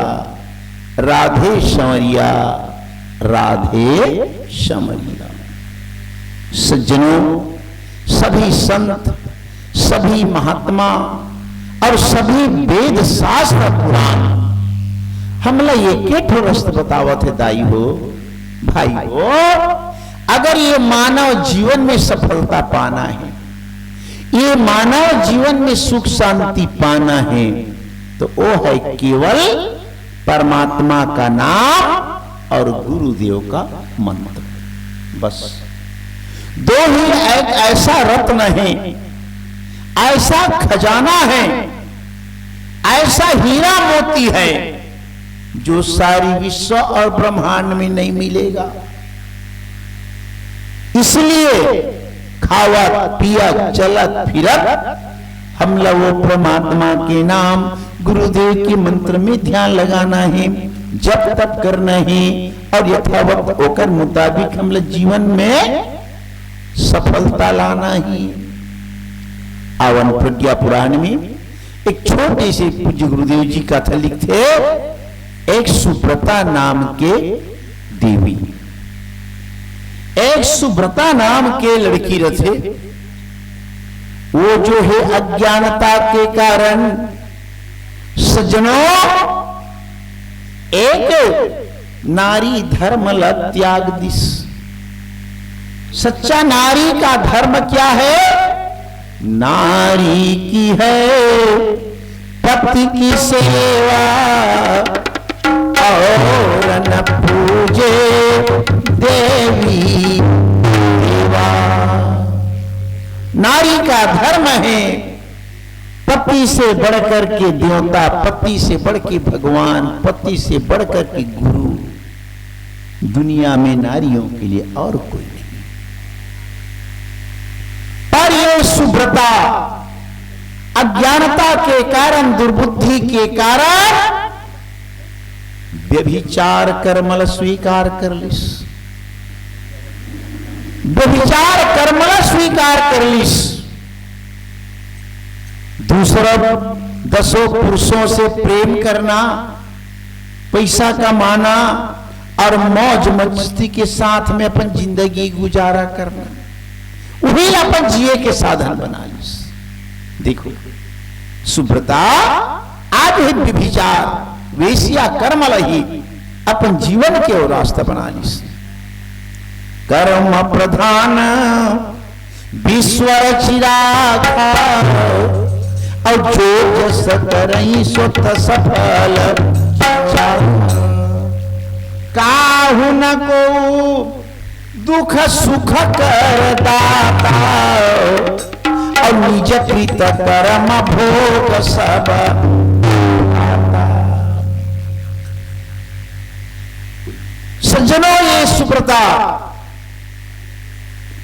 राधे संवरिया, राधे संवरिया। सज्जनों, सभी संत, सभी महात्मा और सभी वेद शास्त्र पुराण हमला एके ठो रस्ता बतावत हे दाई हो, भाई हो। अगर ये मानव जीवन में सफलता पाना है, ये मानव जीवन में सुख शांति पाना है, तो वो है केवल परमात्मा का नाम और गुरुदेव का मंत्र। बस दो ही एक ऐसा रत्न है, ऐसा खजाना है, ऐसा हीरा मोती है, जो सारी विश्व और ब्रह्मांड में नहीं मिलेगा। इसलिए खावत पियत चलत फिरत हमला वो परमात्मा के नाम, गुरुदेव के मंत्र में ध्यान लगाना है, जप तप करना है और यथावत ओकर मुताबिक हमला जीवन में सफलता लाना है। आवन प्रज्ञा पुराण में एक छोटे से पूज्य गुरुदेव जी कथा लिखथे, एक सुव्रता नाम के देवी, एक सुव्रता नाम के लड़की रथे, वो जो है अज्ञानता के कारण, सज्जनों, एक नारी धर्म ला त्याग दिस। सच्चा नारी का धर्म क्या है? नारी की है पति की सेवा और न पूजे देवी देवा। नारी का धर्म है पति से बढ़कर के देवता, पति से बढ़ के भगवान, पति से बढ़कर के गुरु। दुनिया में नारियों के लिए और कोई नहीं। पर ये सुव्रता अज्ञानता के कारण, दुर्बुद्धि के कारण व्यभिचार कर्म ल स्वीकार कर लिस। व्यभिचार कर्म ल स्वीकार कर लिस। दूसरा दसों पुरुषों से प्रेम करना, पैसा कमाना और मौज मस्ती के साथ में अपन जिंदगी गुजारा करना, वही अपन जिए के साधन बना लिस। देखो, सुव्रता आज ही व्यभिचार, वेश्या कर्म ल ही अपन जीवन के रास्ता बना लिस। कर्म प्रधान विश्व रचिराखा, और जो जस करई सो तस फल चाखा। काहू न को दुख सुख कर दाता, और निज कृत कर्म भोग सब पाता। सज्जनों, ये सुव्रता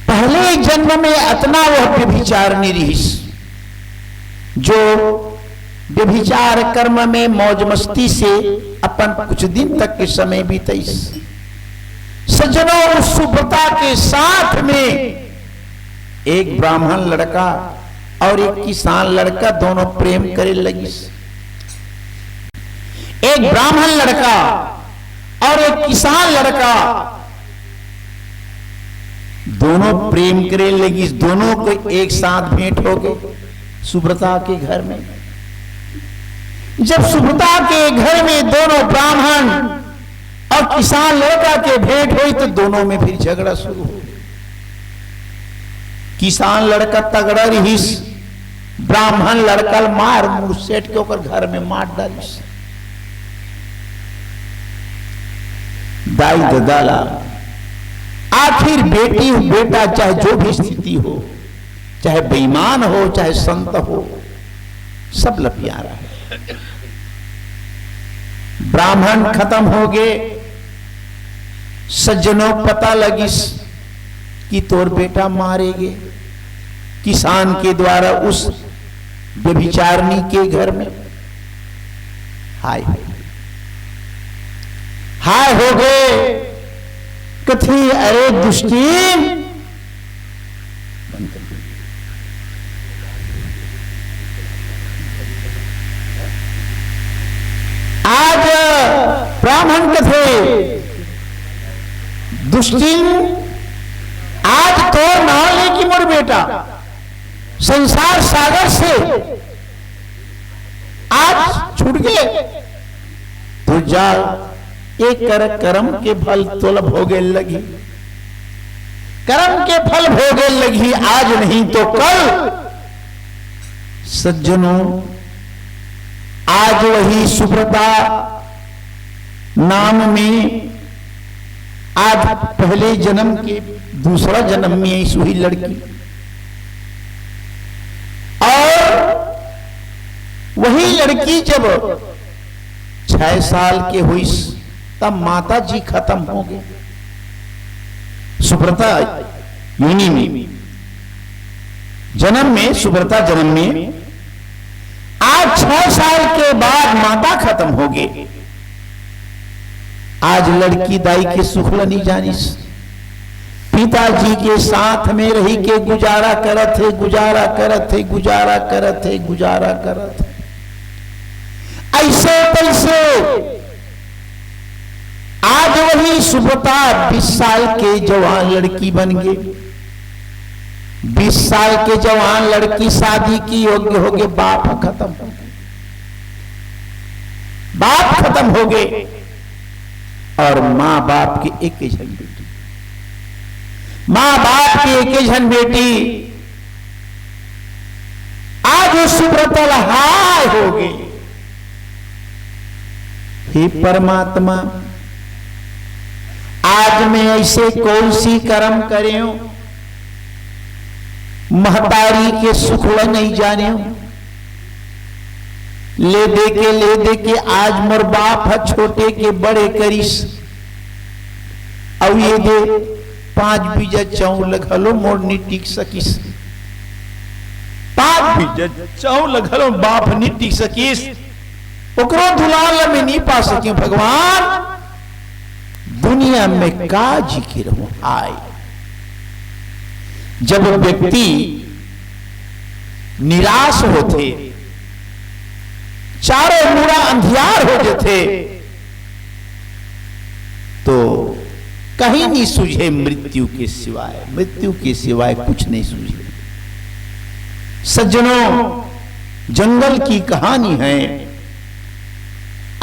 पहले जन्म में अतना वह व्यभिचारिणी रहिस, जो व्यभिचार कर्म में मौज मस्ती से अपन कुछ दिन तक के समय बिताइस। सज्जनों, उस सुव्रता के साथ में एक ब्राह्मण लड़का और एक किसान लड़का दोनों प्रेम करे लगिस। एक ब्राह्मण लड़का और एक किसान लड़का दोनों प्रेम करे लगिस, दोनों को एक साथ भेंट हो गए सुव्रता के घर में। जब सुव्रता के घर में दोनों ब्राह्मण और किसान लड़का के भेंट हुई तो दोनों में फिर झगड़ा शुरू हो गया। किसान लड़का तगड़ा रहिस, ब्राह्मण लड़का ल मार मुरसेट के ओकर घर में मार डालिस। दाई ददा ला आखिर बेटी बेटा चाहे जो भी स्थिति हो, चाहे बेईमान हो चाहे संत हो, सब ल प्यारा है। ब्राह्मण खत्म हो गए, सज्जनों पता लगिस कि तोर बेटा मारे गे किसान के द्वारा उस व्यभिचारिणी के घर में। हाय हो गए, हाय हो गए। कथी, अरे दुष्टिन, आज ब्राह्मण कथे, दुष्टिन, आज तोर नाम ले कि मोर बेटा संसार सागर से आज छूट गए, तो जा, एक कर कर्म के फल तोला भोगे लगी, कर्म के फल भोगे लगी, आज नहीं तो कल। सज्जनों, आज वही सुव्रता नाम में आज पहले जन्म के दूसरा जन्म में आई सुही लड़की। और वही लड़की जब छह साल के हुई, तब माता जी खत्म हो गए। सुव्रता योनि में, जन्म में, सुव्रता जन्म में, आज छह साल के बाद माता खत्म हो गए। आज लड़की दाई के सुख ल नहीं जानिस, पिताजी के साथ में रही के गुजारा करत है, गुजारा करत है, गुजारा करत है, गुजारा करत है। ऐसे तैसे आज वही सुव्रता बीस साल के जवान लड़की बन गई। बीस साल के जवान लड़की शादी की योग्य हो गए, बाप खत्म हो गए, बाप खत्म हो गए और माँ बाप के एक ही झन बेटी, माँ बाप के एक ही झन बेटी। आज वो सुव्रता हाय हो गई। हे परमात्मा, आज मैं ऐसे कौन सी कर्म करे हूं, महतारी के सुख ल नहीं जाने हूं, ले दे के, ले दे के आज मोर बाप ह छोटे के बड़े करिस। अउ ये दे, पांच बीजा चाउर ल घलो मोर नी टिक सकिस। पांच बीजा चाउर ल घलो बाप नी टिक सकिस। ओकरो दुलार ल मैं नी पा सकिस भगवान। दुनिया में का जी के रहूं? हाय, जब व्यक्ति निराश होथे, चारों मुड़ा अंधियार हो जथे, तो कहीं नहीं सूझे मृत्यु के सिवाय, मृत्यु के सिवाय कुछ नहीं सूझे। सज्जनों, जंगल की कहानी है।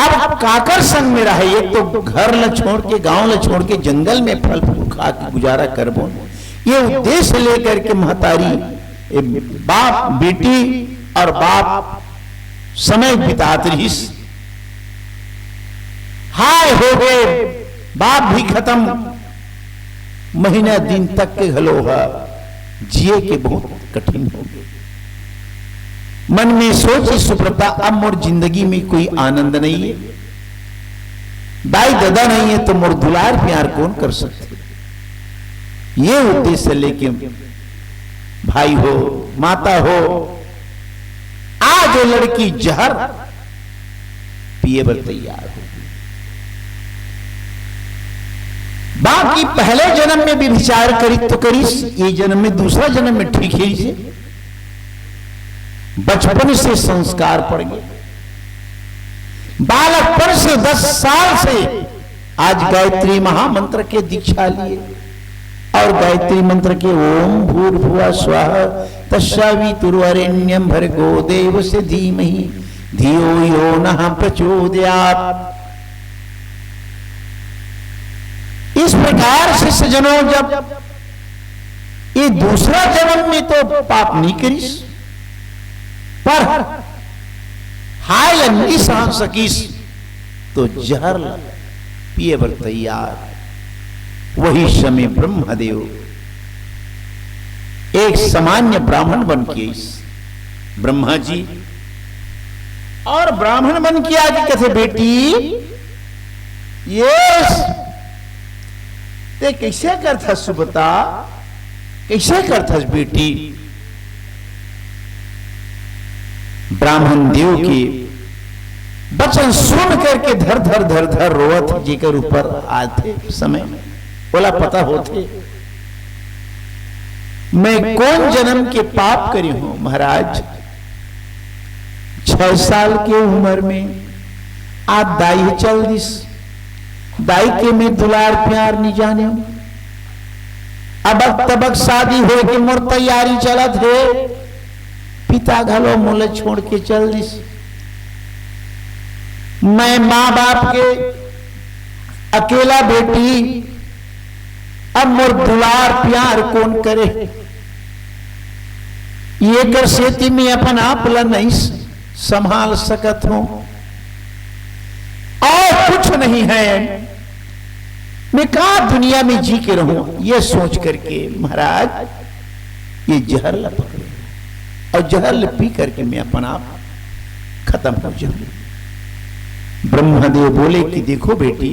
अब काकर संग में रहे, एक तो घर ल छोड़ के, गांव ल छोड़ के, जंगल में फल फूल खा के गुजारा करबो, ये उद्देश्य लेकर के महतारी, ए, बाप, बेटी और बाप समय बितात रहिस। हाय हो गए, बाप भी खत्म, महीना दिन तक के घलो ह जिए के बहुत कठिन हो गए। मन में सोची सुब्रता, अब मोर जिंदगी में कोई आनंद नहीं है, दाई ददा नहीं है, तो मोर दुलार प्यार कौन कर सकते? ये उद्देश्य लेके भाई हो, माता हो, आज वो लड़की जहर पिए बर तैयार हो। बाकी पहले जन्म में भी विचार करी तो करिस, ये जन्म में, दूसरा जन्म में ठीक है इसे। बचपन से संस्कार पड़ गए। बालकपन से, दस साल से आज गायत्री महामंत्र के दीक्षा लिए और गायत्री मंत्र के ओम भूर्भुवः स्वः तस्सवितुर्वरेण्यं भर्गो देवस्य धीमहि धियो यो नः प्रचोदयात्। इस प्रकार से सज्जनों, जब ये दूसरा जन्म में तो पाप नहीं करिस, पर हाय ल नहीं सहन सकिस, तो जहर ल पिए बर तैयार। वही समय ब्रह्मदेव एक सामान्य ब्राह्मण बन के आइस। ब्रह्मा जी और ब्राह्मण बन के आके कथे, बेटी, ये ते कैसे करथस सुब्रता, कैसे करथस बेटी? ब्राह्मण देव के वचन सुन करके धर धर धर धर रोवत, जेकर ऊपर आथे समय, ओला पता होथे, मैं कौन जन्म के पाप करे हूं महाराज। छह साल के उम्र में आप दाई चल दिस, दाई के मैं दुलार प्यार नहीं जाने। अबक तबक शादी होए के मोर तैयारी चलत हे, पिता घलो मोला छोड़ के चल दिस। मैं माँ बाप के अकेला बेटी, अब मोर दुलार प्यार कौन करे? ये कर सेती में अपन आप ला नहीं संभाल सकत हूं और कुछ नहीं है, मैं का दुनिया में जी के रहूं? ये सोच करके महाराज ये जहर ला पकड़े और जहर ला पी करके मैं अपन आप खत्म हो जाऊं। ब्रह्मदेव बोले कि देखो बेटी,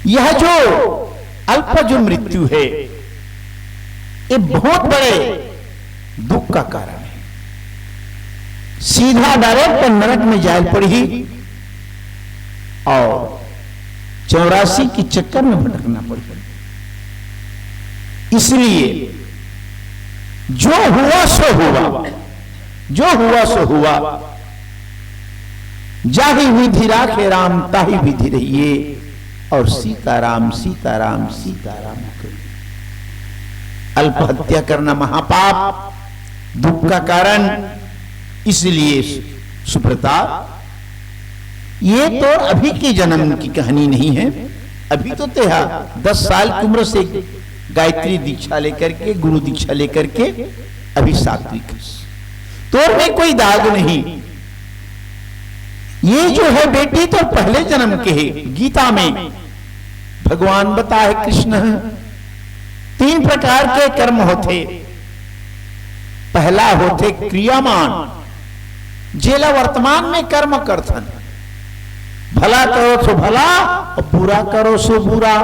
यह जो अल्प जो मृत्यु है, ये बहुत बड़े दुख का कारण है। सीधा डायरेक्ट नरक में जाए पड़ी और चौरासी के चक्कर में भटकना पड़ी। इसलिए जो हुआ सो हुआ, जो हुआ सो हुआ, जाही विधि राखे राम ताही विधि रहिए, और सीताराम सीताराम सीताराम कहिए। अल्प हत्या करना महापाप, दुख का कारण। इसलिए सुब्रता, ये तो अभी के जन्म की कहानी नहीं है। अभी तो तेहा दस साल की उम्र से गायत्री दीक्षा लेकर के, गुरु दीक्षा लेकर के अभी सात्विक है। तोर में कोई दाग नहीं। ये जो है बेटी, तो पहले जन्म के है। गीता में भगवान बताए, कृष्ण, तीन प्रकार के कर्म होथे। पहला होथे क्रियमाण, जेला वर्तमान में कर्म करथन। भला करो सो भला, और बुरा करो सो बुरा।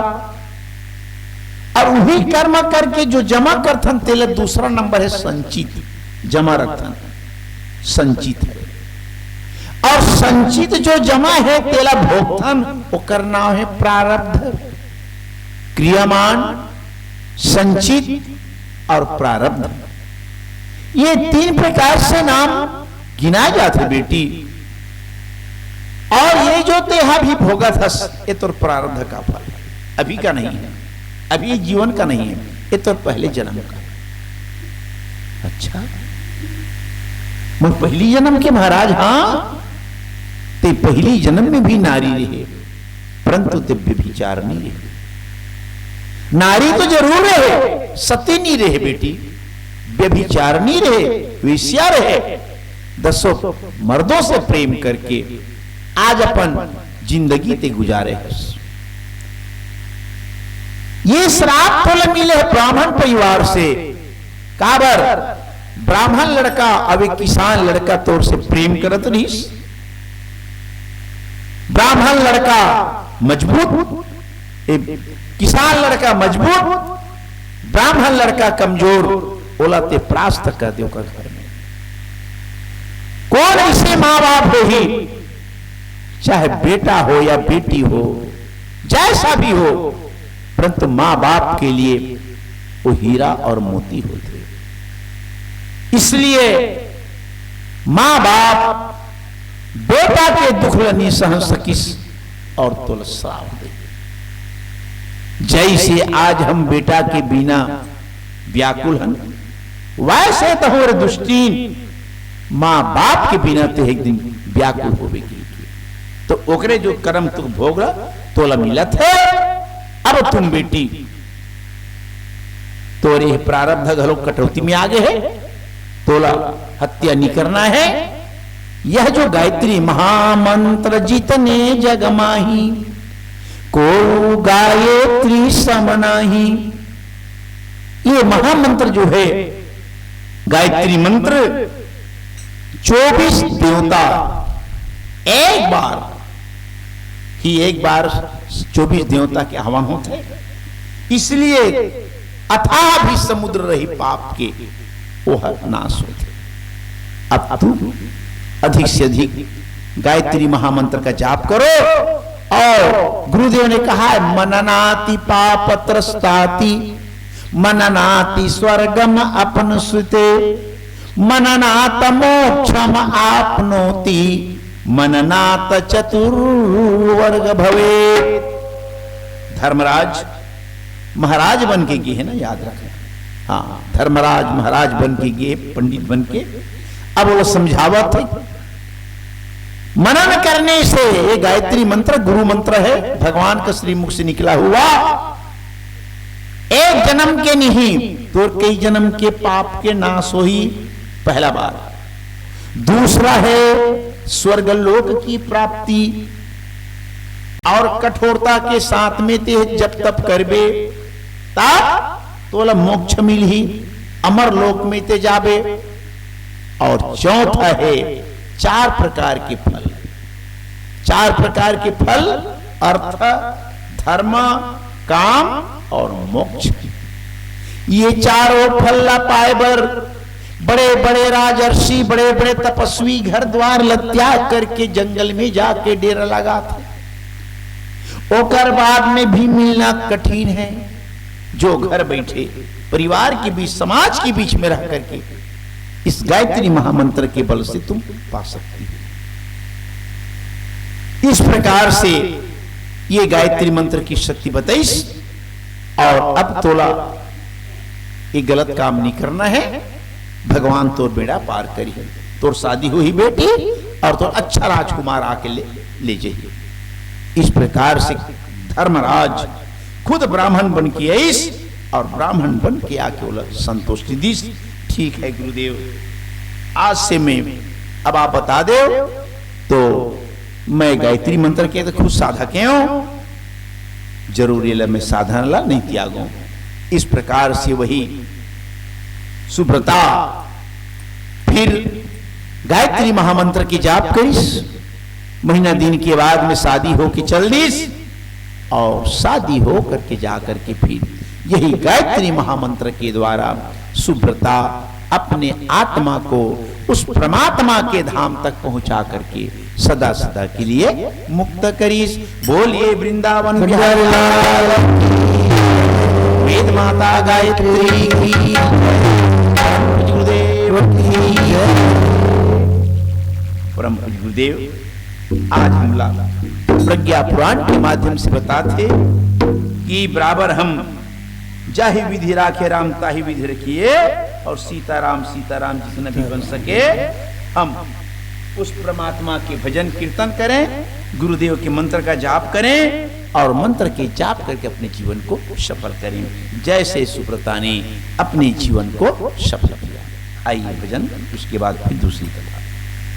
और वही कर्म करके जो जमा करथन, तेला दूसरा नंबर है संचित, जमा रखथन, संचित है। और संचित जो जमा है, तेला भोगथन, ओकर नाम है प्रारब्ध। क्रियमाण, संचित और प्रारब्ध, ये तीन प्रकार से नाम गिना जाथे बेटी। और ये जो तेहा भी भोगत हस, ये तोर प्रारब्ध का फल है, अभी का नहीं है, अभी ये जीवन का नहीं है, ये तोर पहले जन्म का है। अच्छा, मैं पहली जन्म के महाराज? हाँ, ते पहली जन्म में भी नारी रहे, परंतु ते व्यभिचारिणी रहे। नारी तो जरूर रहे, सती नहीं रहे बेटी, व्यभिचारिणी रहे, वेश्या रहे, दसों मर्दों से प्रेम करके आज अपन जिंदगी ते गुजारे हस। ये श्राप तोला मिले है ब्राह्मण परिवार से। काबर? ब्राह्मण लड़का, अब एक किसान लड़का तोर से प्रेम करत रहिस। ब्राह्मण लड़का मजबूत, ए, किसान लड़का मजबूत, ब्राह्मण लड़का कमजोर, ओला ते परास्त कर दे ओकर घर में। कौन ऐसे माँ बाप होही, चाहे बेटा हो या बेटी हो, जैसा भी हो, परंतु माँ बाप के लिए वो हीरा और मोती होथे। इसलिए माँ बाप बेटा के दुख ल नहीं सहन सकिस और तोला श्राप दे। जैसे आज हम बेटा के बिना व्याकुल हन, वैसे तो हमर दुष्टीन माँ बाप के बिना ते एक दिन व्याकुल होबे की। तो ओकरे जो कर्म तू भोग ला, तोला मिलत है। अब तुम बेटी, तोरे प्रारब्ध घलो कटौती में आ गए है, तोला हत्या नहीं करना है। यह जो गायत्री महामंत्र जितने जग माही, को गायत्री सम नाही, ये महामंत्र जो है, गायत्री मंत्र, चौबीस देवता एक बार ही, एक बार चौबीस देवता के आह्वान होथे, इसलिए अथाह भी समुद्र रही पाप के, ओह नाश होथे। अब तुम अधिक से अधिक गायत्री महामंत्र का जाप करो। और गुरुदेव ने कहा है, मननाति पाप त्रस्ताति, मननाति स्वर्गम अपनुसुते, मननात मोक्षम आपनोति, मननात चतुर्वर्ग भवेत। धर्मराज महाराज बन के गे है ना, याद रखना। हाँ, धर्मराज महाराज बन के गे, पंडित बन के। अब वो समझावत है, मनन करने से, ये गायत्री मंत्र गुरु मंत्र है, भगवान का श्रीमुख से निकला हुआ। एक जन्म के नहीं, तोर कई जन्म के पाप के नाश होही, पहला बात। दूसरा है स्वर्ग लोक की प्राप्ति, और कठोरता के साथ में ते जप तप करबे, तब तोला मोक्ष मिलही, अमर लोक में ते जाबे। और चौथा है चार प्रकार के फल। चार प्रकार के फल, अर्थ, धर्म, काम और मोक्ष। ये चारों फल ला पाए बर बड़े बड़े राजर्षि, बड़े बड़े तपस्वी घर द्वार ला त्याग करके जंगल में जाके डेरा लगाथे। ओकर बाद में भी मिलना कठिन है। जो घर बैठे परिवार के बीच, समाज के बीच में रह करके इस गायत्री महामंत्र के बल से तुम पा सकती हो। इस प्रकार से ये गायत्री मंत्र की शक्ति बताइस। और अब तोला ये गलत काम नहीं करना है, भगवान तोर बेड़ा पार करी, तोर शादी होही बेटी, और तोर अच्छा राजकुमार आके ले, ले जाही। इस प्रकार से धर्मराज खुद ब्राह्मण बन के आइस और ब्राह्मण बन के आके ओला संतुष्टि दीस। ठीक है गुरुदेव, आज से मैं, अब आप बता दे तो मैं गायत्री मंत्र के तो खुद साधक हूँ, जरूर ये मैं साधना ला नहीं त्यागूं। इस प्रकार से वही सुव्रता फिर गायत्री महामंत्र की जाप करिस। महीना दिन के बाद में शादी होके चल दिस और शादी हो करके जा करके फिर यही गायत्री महामंत्र के द्वारा सुव्रता अपने आत्मा को उस परमात्मा के धाम तक पहुंचा करके सदा सदा के लिए मुक्त करिस। बोलिए वृंदावन बिहारी लाल की, वेद माता गायत्री की, गुरुदेव की। परम पूज्य गुरुदेव आज हमला प्रज्ञा पुराण के माध्यम से बताथे कि बराबर हम जाहि विधि राखे राम ताहि विधि रखिए, और सीताराम सीताराम जितना भी बन सके हम उस परमात्मा के भजन कीर्तन करें, गुरुदेव के मंत्र का जाप करें और मंत्र के जाप करके अपने जीवन को सफल करें, जैसे सुव्रता ने अपने जीवन को सफल किया। आइए भजन, उसके बाद फिर दूसरी कथा।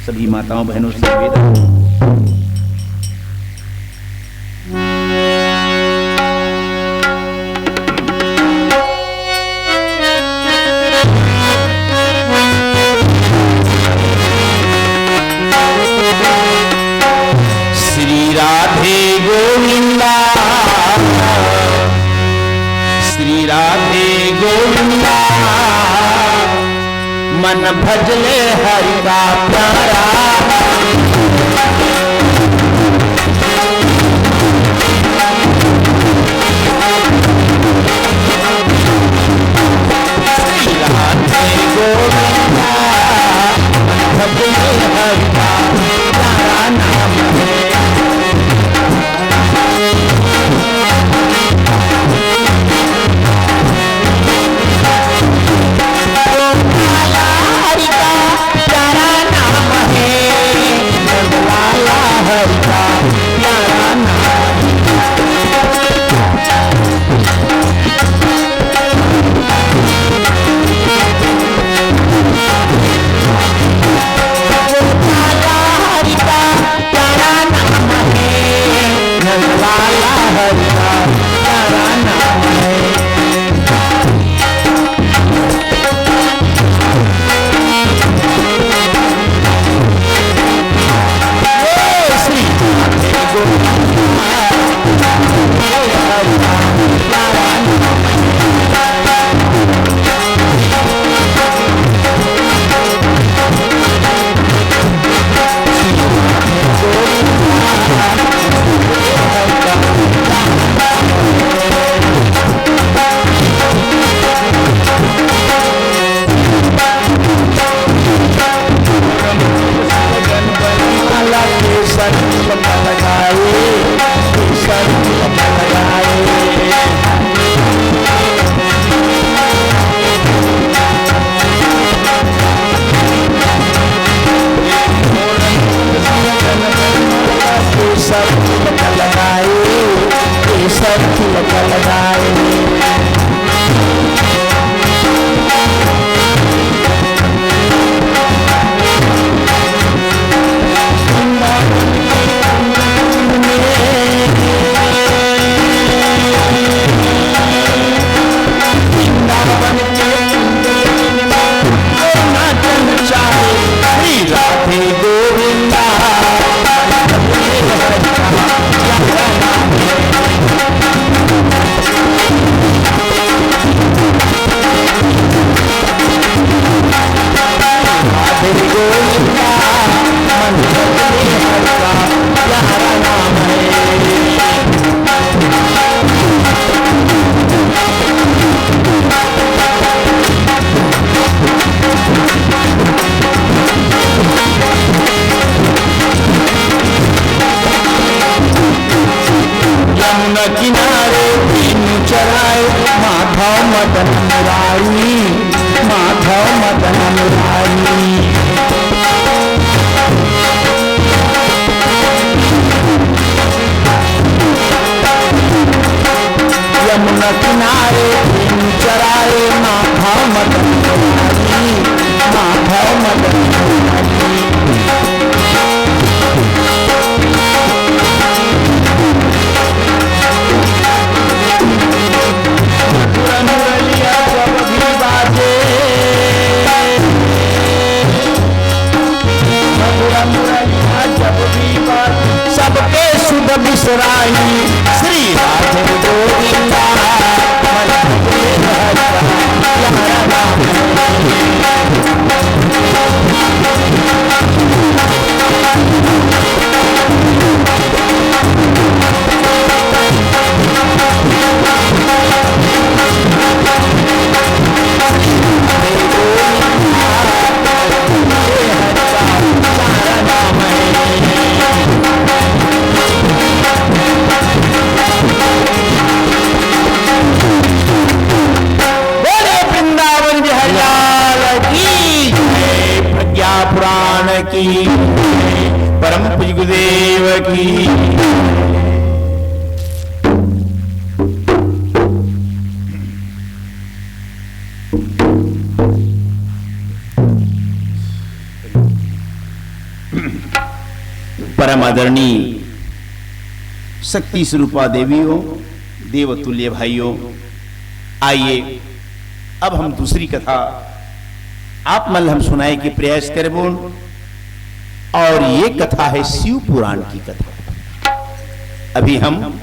सभी माताओं बहनों से निवेदन। श्री राधे गोविंदा, श्री राधे गोविंदा। मन भजले हरि का प्यारा। श्री राधे गोविंदा, मन भजले हरि का प्यारा नाम है। यमुना किनारे दीन चराए माधव मदन मुरारी, माधव मदन मुरारी। यमुना किनारे दीन चराए माधव मदन मुरारी, माधव मदन मुरारी। सबके सुध बिसराई श्री राधे गोविंदा। परम पूज्य गुरुदेव की। परम आदरणीय शक्ति स्वरूपा देवियों, देवतुल्य भाइयों, आइए अब हम दूसरी कथा आप मन ल हम सुनाए के प्रयास करबो। और ये कथा है शिव पुराण की कथा। अभी हम